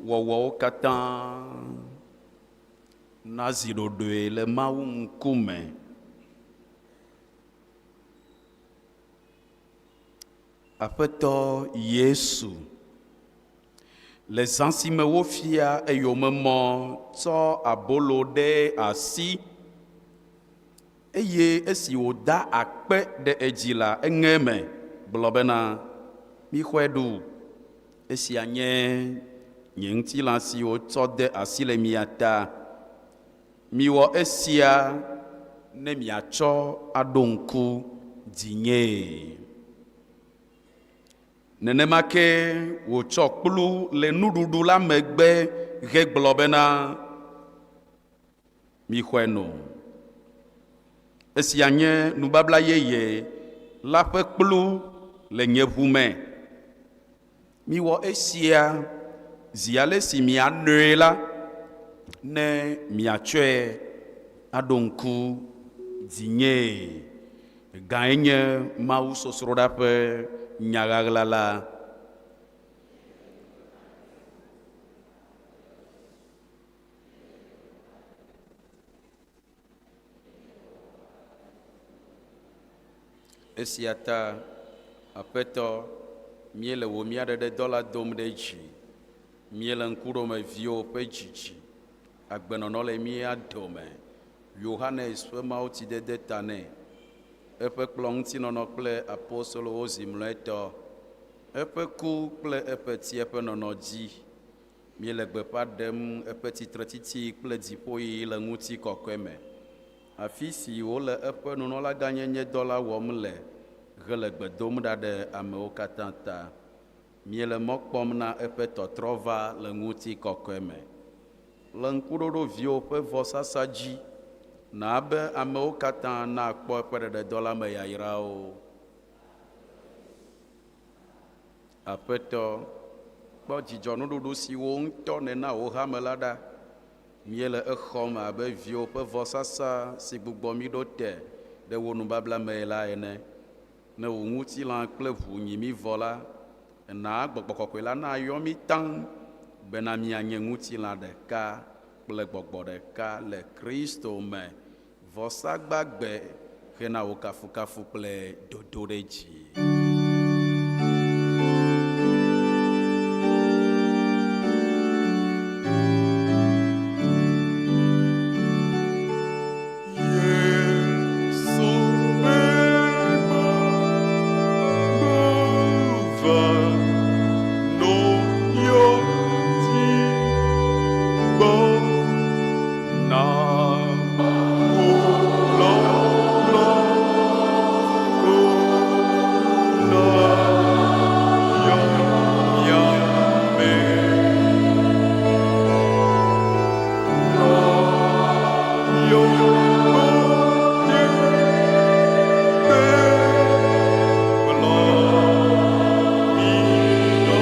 Nuwɔwɔwo katã nazi ɖoɖoe le Mawu ŋkume. Aƒetɔ Yesu, le zã si me wofia eyome mɔ tsɔ abolo ɖe asi, eye esi wòda akpe ɖe edzi la, eŋe eme gblɔ bena, Mixɔe ɖu, esia nye nye ŋutilã si wotsɔ de asi le mia ta. Miwɔ esia ne miatsɔ aɖo ŋku dzinyee. Nenema ke wòtsɔ kplu le nuɖuɖu la megbe hegblɔ bena, Mixɔe no. Esia nye nubabla yeye la ƒe kplu le nye ʋu me. Miwɔ esia zi ale si mianoe la, ne miatsɔe aɖo ŋku dzinyee. Gãe nye mawusosroɖa ƒe nya ɣaɣla la. Esia ta, Aƒetɔ, míele wò mía ɖeɖedɔ la dom ɖe dzi. Míele ŋku ɖom viwò ƒe dzidzi, agbenɔnɔ le mía dome, Yohanes ƒe mawutsidede ta nɛ, eƒe kplɔ̃ŋutinɔnɔ kple apostolowo zi mlɔetɔ, eƒe ku kple eƒe tsiẽƒenɔnɔ dzi. Míele gbeƒã ɖem eƒe tsitretsitsi kple dziƒoyiyi le ŋutikɔkɔe me, afi si wòle eƒe nunɔlagãnyenyedɔ la wɔm le hele gbe dom ɖa ɖe amewo katã ta. Míele mɔ kpɔm na eƒe tɔtrɔva le ŋutikɔkɔe me. Le ŋkuɖoɖo viwò ƒe vɔsasa dzi, na be amewo katã nakpɔ eƒe ɖeɖedɔ la me yayrawo. Aƒetɔ, kpɔ dzidzɔ nuɖuɖu si wò ŋutɔ nèna wò hame la ɖa. Míele exɔm abe viwò ƒe vɔsasa si gbugbɔ mí ɖo te ɖe wò nubabla mee la ene. Ne wò ŋutilã kple ʋu nyi mí vɔ la, ènaa Gbɔgbɔ Kɔkɔe la nayɔ mí taŋ bena míanye ŋutilã ɖeka kple gbɔgbɔ ɖeka le Kristo me. Vɔsa gbagbe hena wò kafukafu kple dodoɖedzi. Yesu megbe va no yɔti gbɔ na wò lɔlɔ ko na yɔ mía me. Lɔ yɔ nye gbe kplɔ mí ɖo.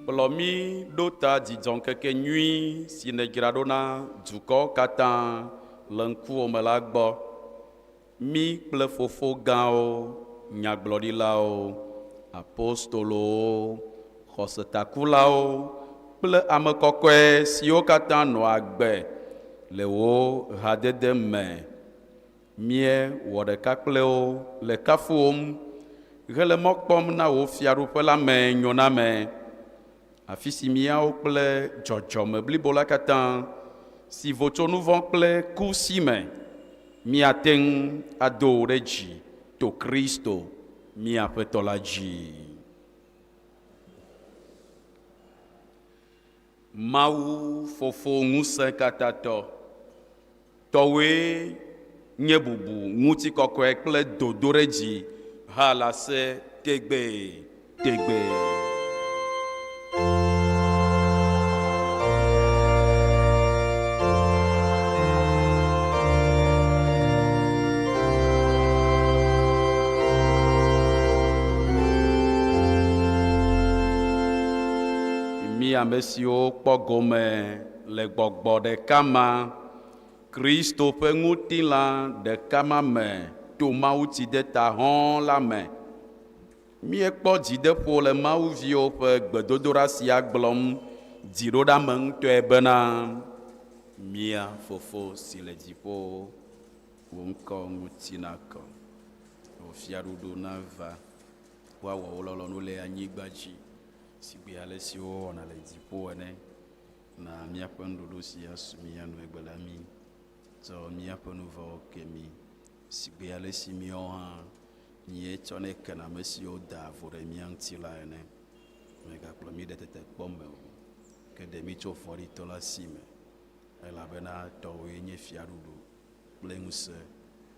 Kplɔ mí ɖo ta dzidzɔŋkeke nyui si nèdzra ɖo na dukɔwo katã le ŋkuwò me la gbɔ. Mí kple fofo gãwo, nyagblɔɖilawo, apostolowo, xɔsetakulawo kple ame kɔkɔe siwo katã nɔa agbe le wò hadede me, míewɔ ɖeka kple wo le kafuwòm hele mɔ kpɔm na wò fiaɖuƒe la me nyoname, afi si míawo kple dzɔdzɔme blibo la katã, si vo tso nu vɔ̃ kple ku si me, míate ŋu ado wò ɖe dzi to Kristo, mía Aƒetɔ la dzi. Mawu Fofo Ŋusẽkatãtɔ, tɔwòe nye bubu, ŋutikɔkɔe kple dodoɖedzi hã la se tegbee tegbee. mí ame siwo kpɔ gome le gbɔgbɔ ɖeka ma, Kristo ƒe ŋutilã ɖeka ma me to mawutsideta hɔ̃ la me. Míekpɔ dzideƒo le Mawu viwo ƒe gbedodoɖa sia gblɔm dziɖoɖeameŋutɔe bena, Mía Fofo si le dziƒo, wò ŋkɔ ŋuti nakɔ, wò fiaɖuɖu nava, woawɔ wò lɔlɔ̃nu le anyigba dzi sigbe ale si wowɔna le dziƒo ene. Na míaƒe nuɖuɖu si asu mía nu egbe la mí. Tsɔ míaƒe nu vɔ̃wo ke mí sigbe ale si míawo hã míetsɔnɛ kena ame siwo daa vo ɖe mía ŋuti la ene. Mègakplɔ mí ɖe tetekpɔ me o, ke ɖe mí tso vɔ̃ɖitɔ la si me, elabena tɔwòe nye fiaɖuɖu kple ŋusẽ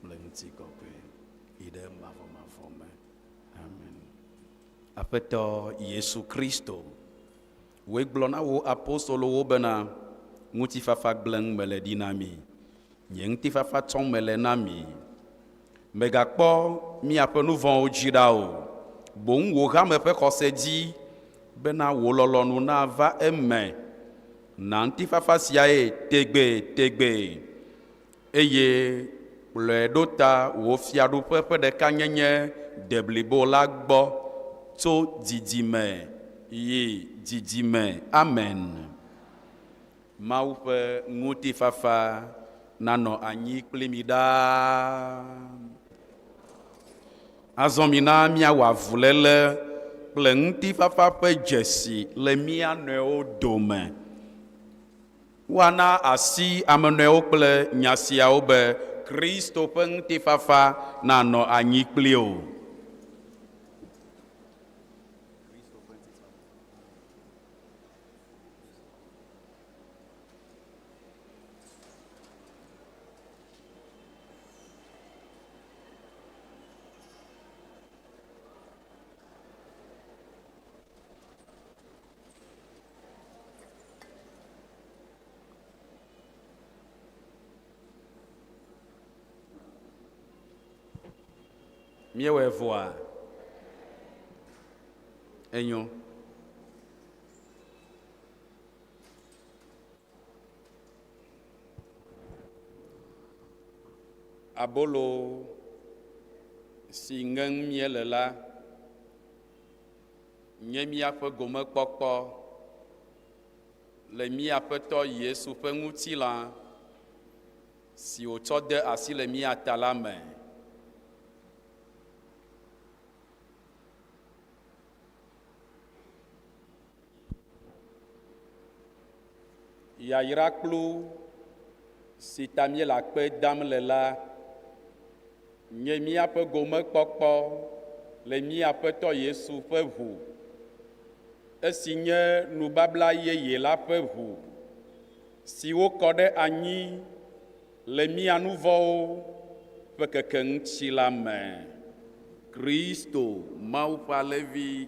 kple ŋutikɔkɔe yi ɖe mavɔmavɔ me. Amen. Aƒetɔ Yesu Kristo, wòe gblɔ na wò apostolowo bena, Ŋutifafa gblẽm mele ɖi na mi, nye ŋutifafa tsɔm mele na mi. Mègakpɔ miaƒe nu vɔ̃wo dzi ɖa o, boŋ wò hame ƒe xɔse dzi bena wò lɔlɔ̃nu nava eme. Na ŋutifafa siae tegbetegbe, eye kplɔe ɖo ta wò fiaɖuƒe ƒe ɖekanyenye deblibo la gbɔ tso dzidzime yi dzidzime. Amen. Mawu ƒe ŋutifafa nanɔ anyi kpli mi ɖaa. Azɔ mina míawɔ avuléle kple ŋutifafa ƒe dzesi le mía nɔewo dome. Woana asi ame nɔewo kple nya siawo be, Kristo ƒe ŋutifafa nanɔ anyi kpli wò. Míewɔe vɔa? Enyo. Abolo si ŋem míele la nye míaƒe gomekpɔkpɔ le mía Aƒetɔ Yesu ƒe ŋutilã si wòtsɔ de asi le mía ta la me. Yayrakplu si ta míele akpe dam le la nye míaƒe gomekpɔkpɔ le mía Aƒetɔ Yesu ƒe ʋu, esi nye nubabla yeye la ƒe ʋu, si wokɔ ɖe anyi le mía nu vɔ̃wo ƒe keke ŋuti la me. Kristo, Mawu ƒe Alẽvi.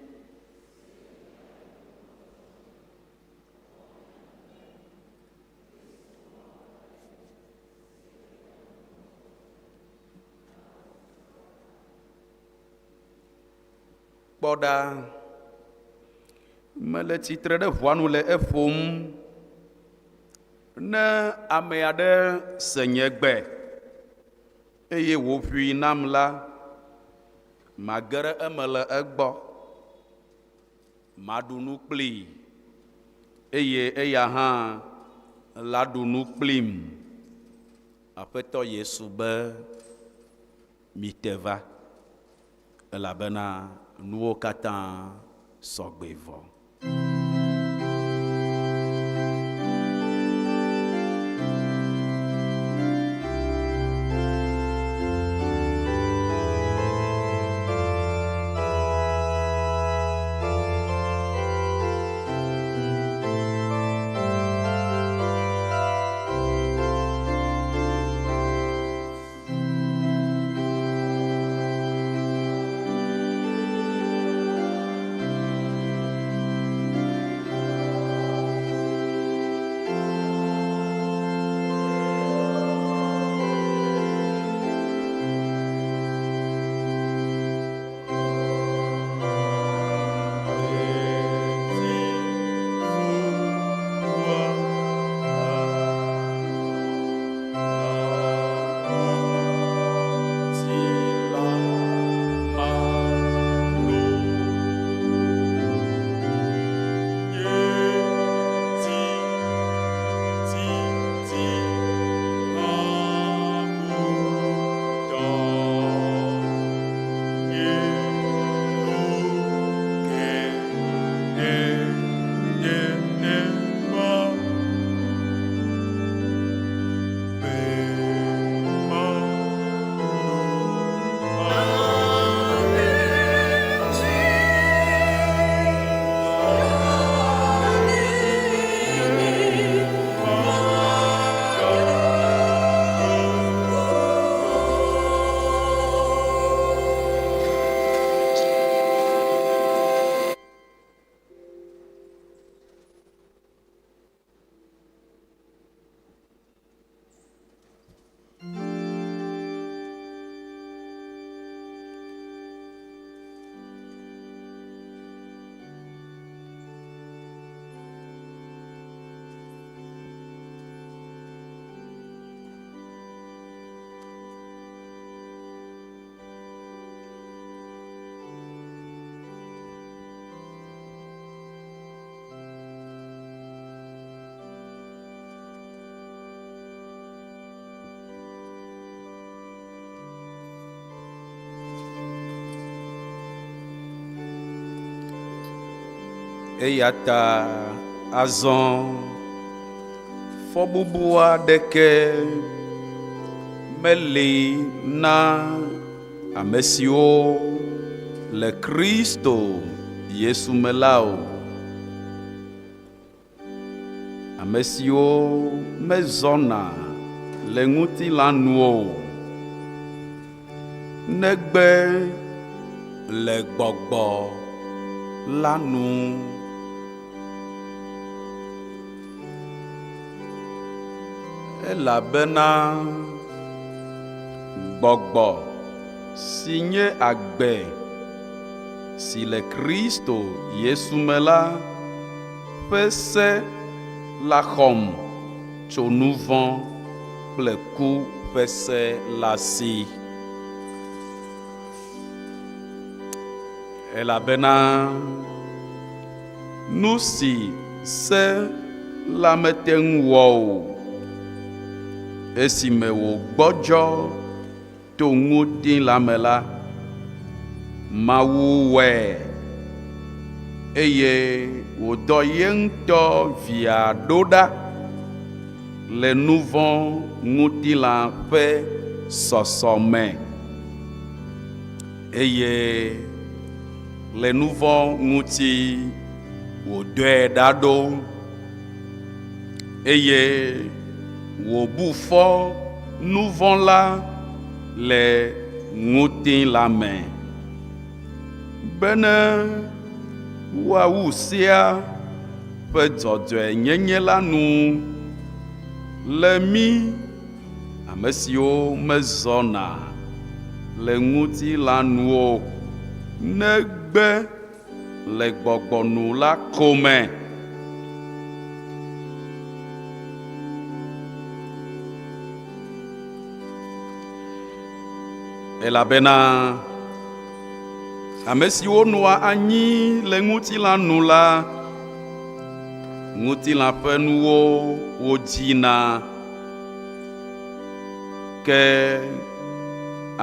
Kpɔ ɖa, mele tsitre ɖe ʋɔa nu le eƒom. Ne ame aɖe se nye gbe eye wòʋui nam la, mage ɖe eme le egbɔ, maɖu nu kplii eye eya hã laɖu nu kplim. Aƒetɔ Yesu be, Mite va, elabena nuwo katã sɔ gbe vɔ. Eya ta azɔ fɔbubu aɖeke meli na ame siwo le Kristo Yesu me la o. Ame siwo mezɔna le ŋutilã nu o, negbe le gbɔgbɔ la nu. Elabena gbɔgbɔ si nye agbe si le Kristo Yesu me la ƒe se la xɔm tso nu vɔ̃ kple ku ƒe se la si. Elabena nu si se la mete ŋu wɔ o, esime wògbɔdzɔ to ŋutilã me la, Mawu wɔe, eye wòdɔ ye ŋutɔ Via ɖo ɖa le nu vɔ̃ ŋutilã ƒe sɔsɔme, eye le nu vɔ̃ ŋuti wòdɔe ɖa ɖo, eye wòbu fɔ nu vɔ̃ la le ŋutilã me, bene woawu sea ƒe dzɔdzɔenyenye la nu le mí ame siwo mezɔna le ŋutilã nu o, negbe le gbɔgbɔ nu la ko me. Elabena ame siwo nɔa anyi le ŋutilã nu la, ŋutilã ƒe nuwo wodzina. Ke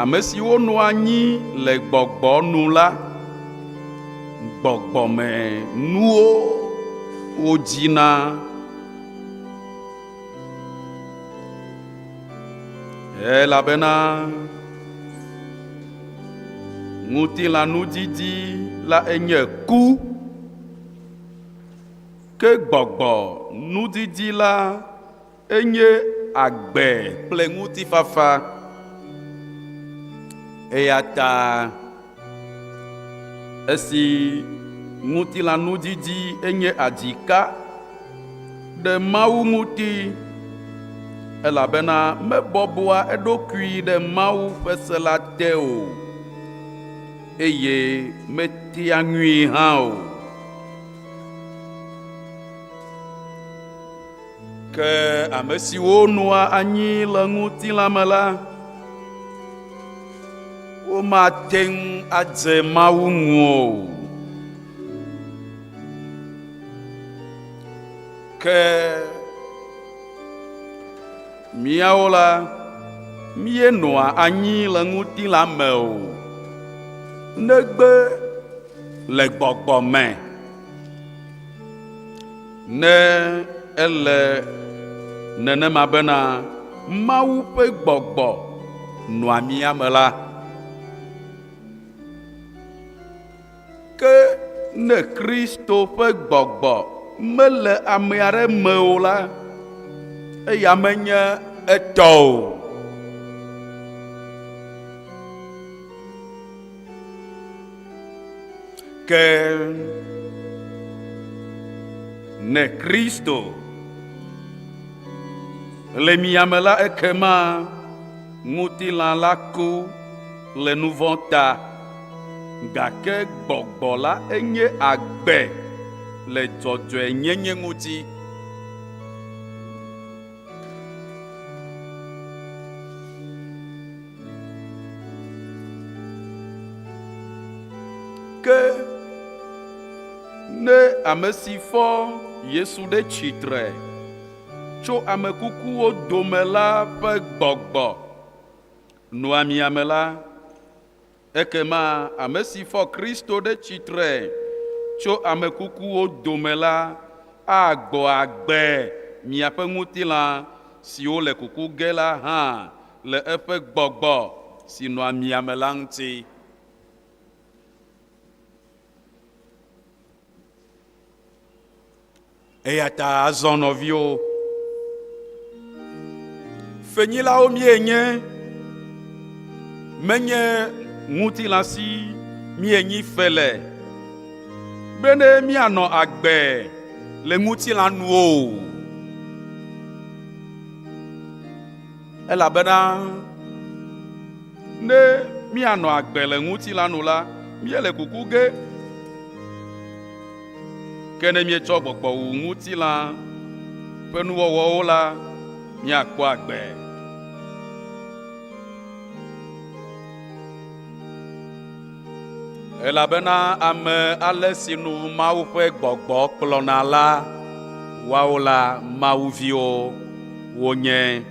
ame siwo nɔa anyi le gbɔgbɔ nu la, gbɔgbɔme nuwo wodzina. Elabena ŋutilãnudidi la enye ku, ke gbɔgbɔ nudidi la enye agbe kple ŋutifafa. Eya ta esi ŋutilãnudidi enye adzika ɖe Mawu ŋuti, elabena mebɔbɔa eɖokui ɖe Mawu ƒe se la te o, eye metea ŋui hã o. Ke ame siwo nɔa anyi le ŋutilã me la, womate ŋu adze Mawu ŋu o. Ke míawo la, míenɔa anyi le ŋutilã me o, negbe le gbɔgbɔ me. Ne ele nenema bena Mawu ƒe gbɔgbɔ nɔa mía me la, ke ne Kristo ƒe gbɔgbɔ mele ame aɖe me o la, eya menye etɔ o. Ke ne Kristo le mia me la, ekema ŋutilã la ku le nu vɔ̃ ta, gake gbɔgbɔ la enye agbe le dzɔdzɔenyenye ŋuti. Ke ne ame si fɔ Yesu ɖe tsitre tso ame kukuwo dome la ƒe gbɔgbɔ nɔa mia me la, ekema ame si fɔ Kristo ɖe tsitre tso ame kukuwo dome la agbɔ agbe miaƒe ŋutilã siwo le kuku ge la hã le eƒe gbɔgbɔ si nɔa mia me la ŋuti. Eya ta azɔ nɔviwo, fenyilawo míenye, menye ŋutilã si míenyi fe le, bene míanɔ agbe le ŋutilã nu o. Elabena ne míanɔ agbe le ŋutilã nu la, míele kuku ge. Ke ne míetsɔ gbɔgbɔ wu ŋutilã ƒe nuwɔwɔwo la, míakpɔ agbe. Elabena ame ale si nu Mawu ƒe gbɔgbɔ kplɔna la, woawo la Mawu viwo wonye.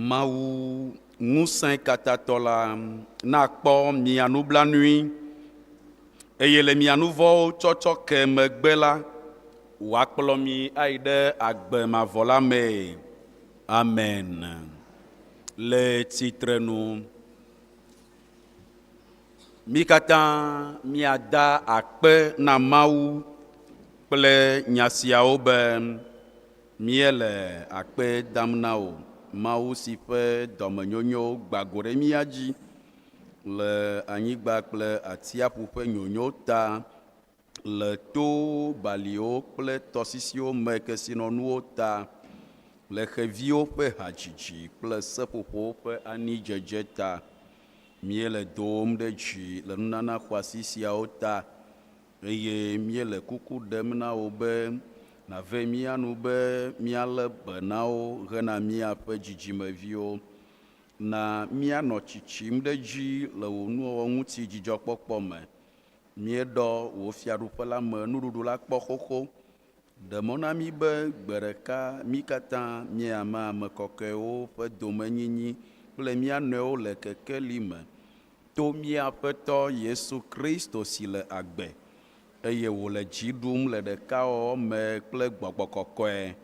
Mawu ŋusẽkatãtɔ la nakpɔ mia nublanui, eye le mia nu vɔ̃wo tsɔtsɔ ke megbe la, wòakplɔ mi ayi ɖe agbe mavɔ la mee. Amen. Le tsitrenu. Mí katã míada akpe na Mawu kple nya siawo be, Míele akpe dam na wò, Mawu si ƒe dɔmenyonyo gba go ɖe mía dzi le anyigba kple atsiaƒu ƒe nyonyo ta, le to baliwo kple tɔsisiwo me kesinɔnuwo ta, le xeviwo ƒe hadzidzi kple seƒoƒowo ƒe anidzedze ta. Míele dowòm ɖe dzi le nunana xɔasi siawo ta, eye míele kuku ɖem na wò be nàve mía nu be míalé be na wo hena míaƒe dzidzimeviwo. Na míanɔ tsitsim ɖe edzi le wò nuwɔwɔ ŋuti dzidzɔkpɔkpɔ me. Míeɖɔ wò fiaɖuƒe la me nuɖuɖu la kpɔ xoxo. Ɖe mɔ na mí be gbe ɖeka mí katã míama ame kɔkɔewo ƒe domenyinyi kple mía nɔewo le kekeli me to mía Aƒetɔ Yesu Kristo si le agbe eye wòle dzi ɖum le ɖekawɔwɔ me kple Gbɔgbɔ Kɔkɔe,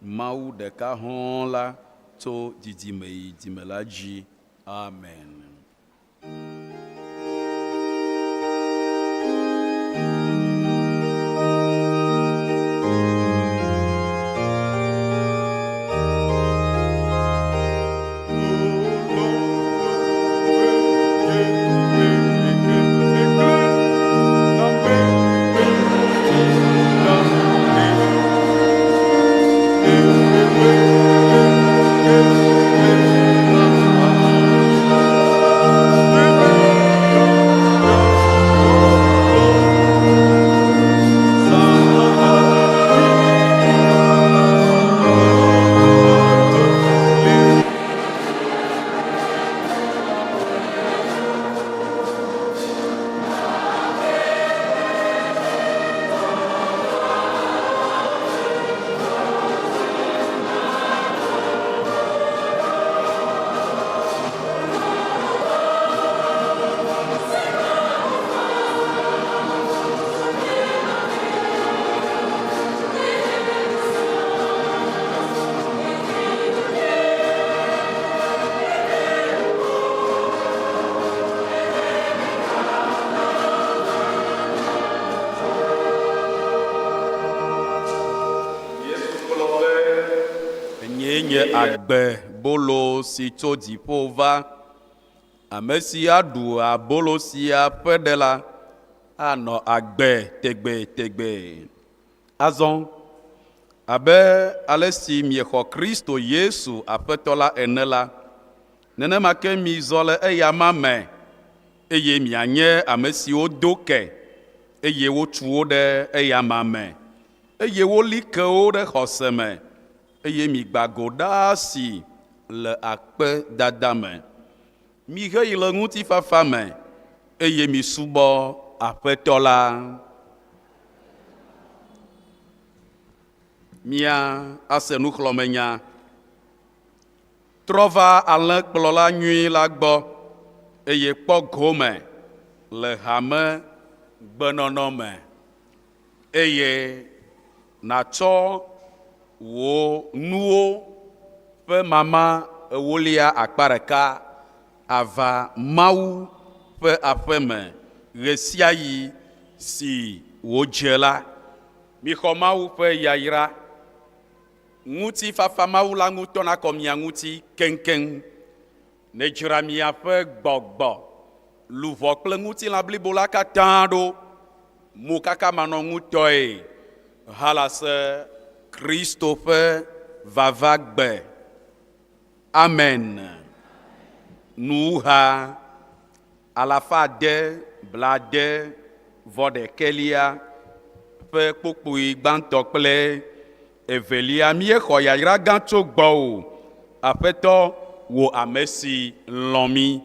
Mawu ɖeka hɔ̃ɔ la, tso didime yi dime la dzi. Amen. nye agbe bolo si tso dziƒo va. Ame si aɖu abolo sia ƒe ɖe la, anɔ agbe tegbetegbe. Azɔ, abe ale si miexɔ Kristo Yesu Aƒetɔ la ene la, nenema ke mizɔ le eyama me, eye mianye ame siwo do ke, eye wotu wo ɖe eyama me, eye woli ke wo ɖe xɔse me, eye migba go ɖaa si le akpedada me. Miheyi le ŋutifafa me, eye misubɔ Aƒetɔ la. Mía ase nuxlɔ̃menya. Trɔ va alẽkplɔla nyui la gbɔ, eye kpɔ gome le hame gbenɔnɔ me, eye nàtsɔ wò nuwo ƒe mama ewolia akpa ɖeka ava Mawu ƒe aƒe me ɣesiaɣi si wòdze la. Mixɔ Mawu ƒe yayra. Ŋutifafa Mawu la ŋutɔ nakɔ mia ŋuti keŋkeŋ. Nedzra miaƒe gbɔgbɔ, luʋɔ kple ŋutilã blibo la katã ɖo mokakamanɔŋutɔe halase Kristo ƒe vava gbe. Amen. Nuwuha alafa ade blaade vɔ ɖekɛlia ƒe kpukpui gbãtɔ kple evelia míexɔ yayra gã tso gbɔwò, Aƒetɔ, wò ame si lɔ̃ mí.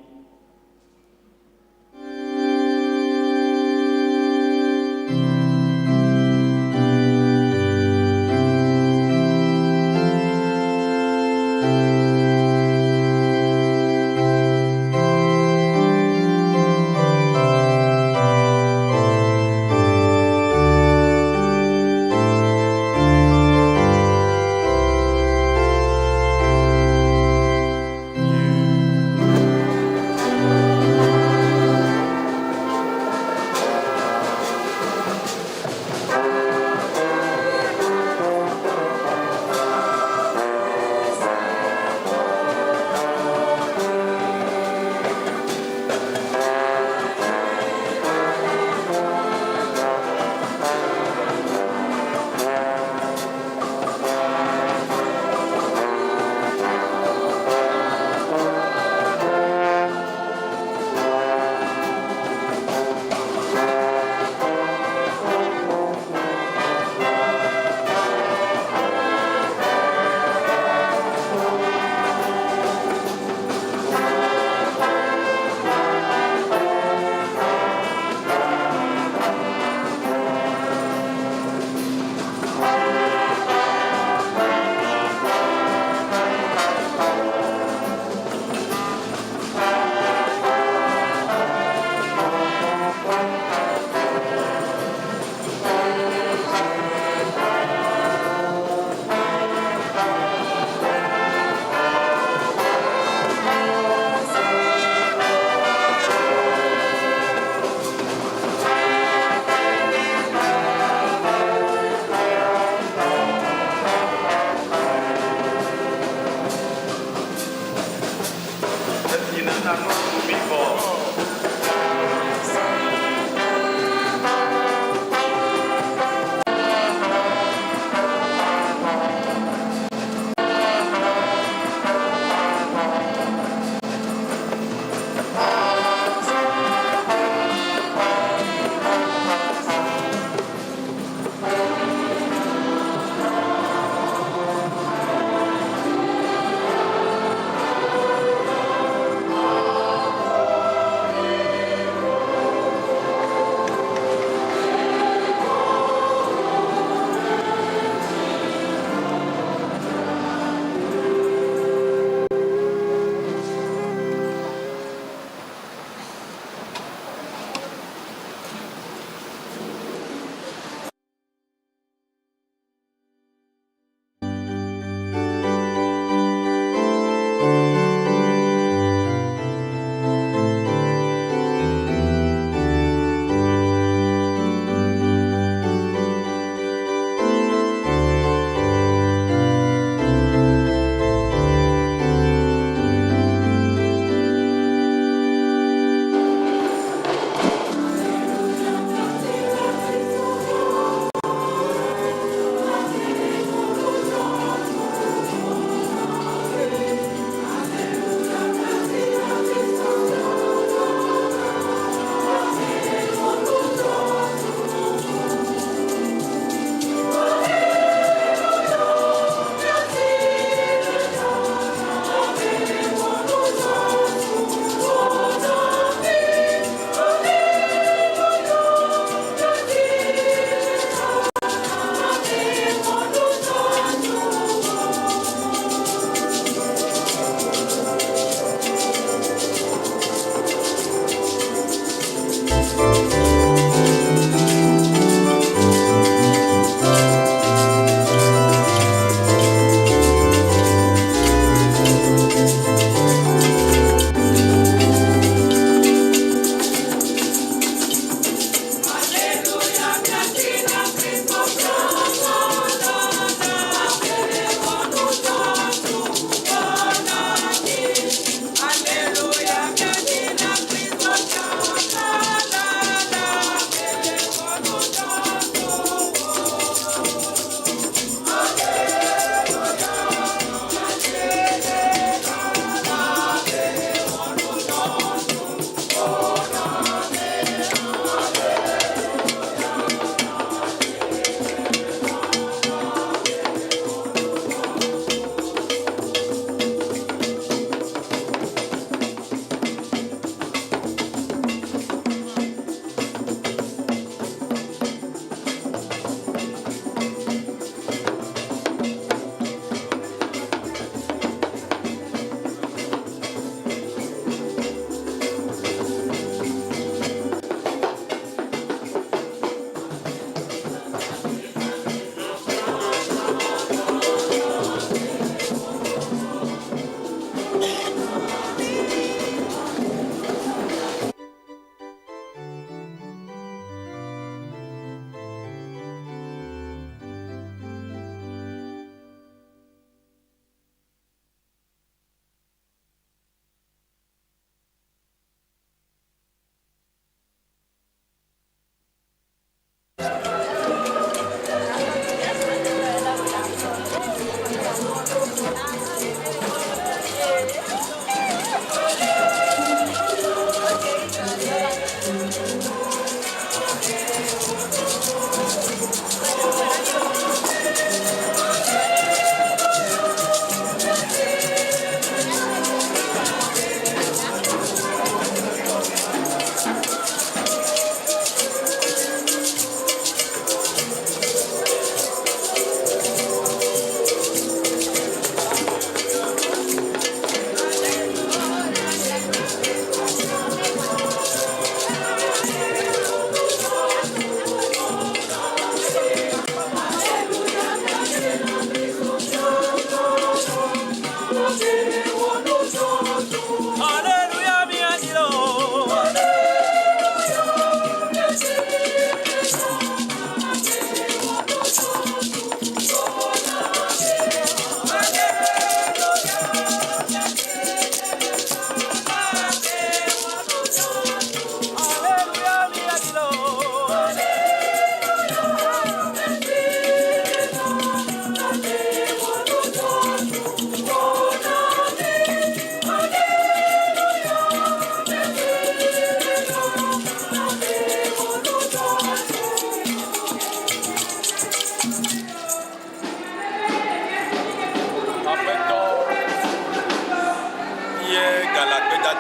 Esi nèna nuɖuɖu mí vɔ.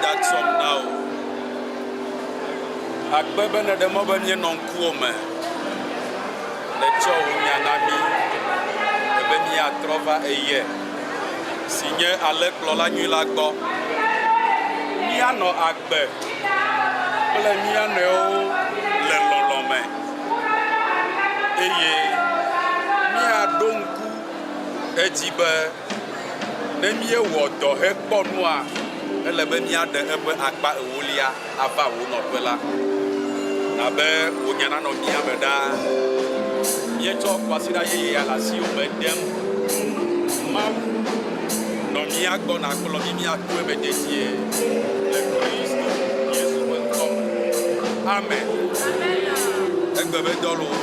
ta tsɔm na wò. Akpe be nèɖe mɔ be míenɔ ŋkuwò me. Nètsɔ wò nya na mí be míatrɔ va eye si nye alẽkplɔla nyui la gbɔ. Míanɔ agbe kple mía nɔewo le lɔlɔ̃ me eye míaɖo ŋku edzi be ne míewɔ dɔ hekpɔ nua, ele be míaɖe eƒe akpa ewolia ava wò nɔƒe la. Na be wò nya nanɔ mía me ɖaa. Míetsɔ kwasiɖa yeyea le asiwò me dem. Mawu, nɔ mía gbɔ nàkplɔ mí míato eme dedie le Kristo Yesu ƒe ŋkɔ me. Amen. Egbe be dɔ loo.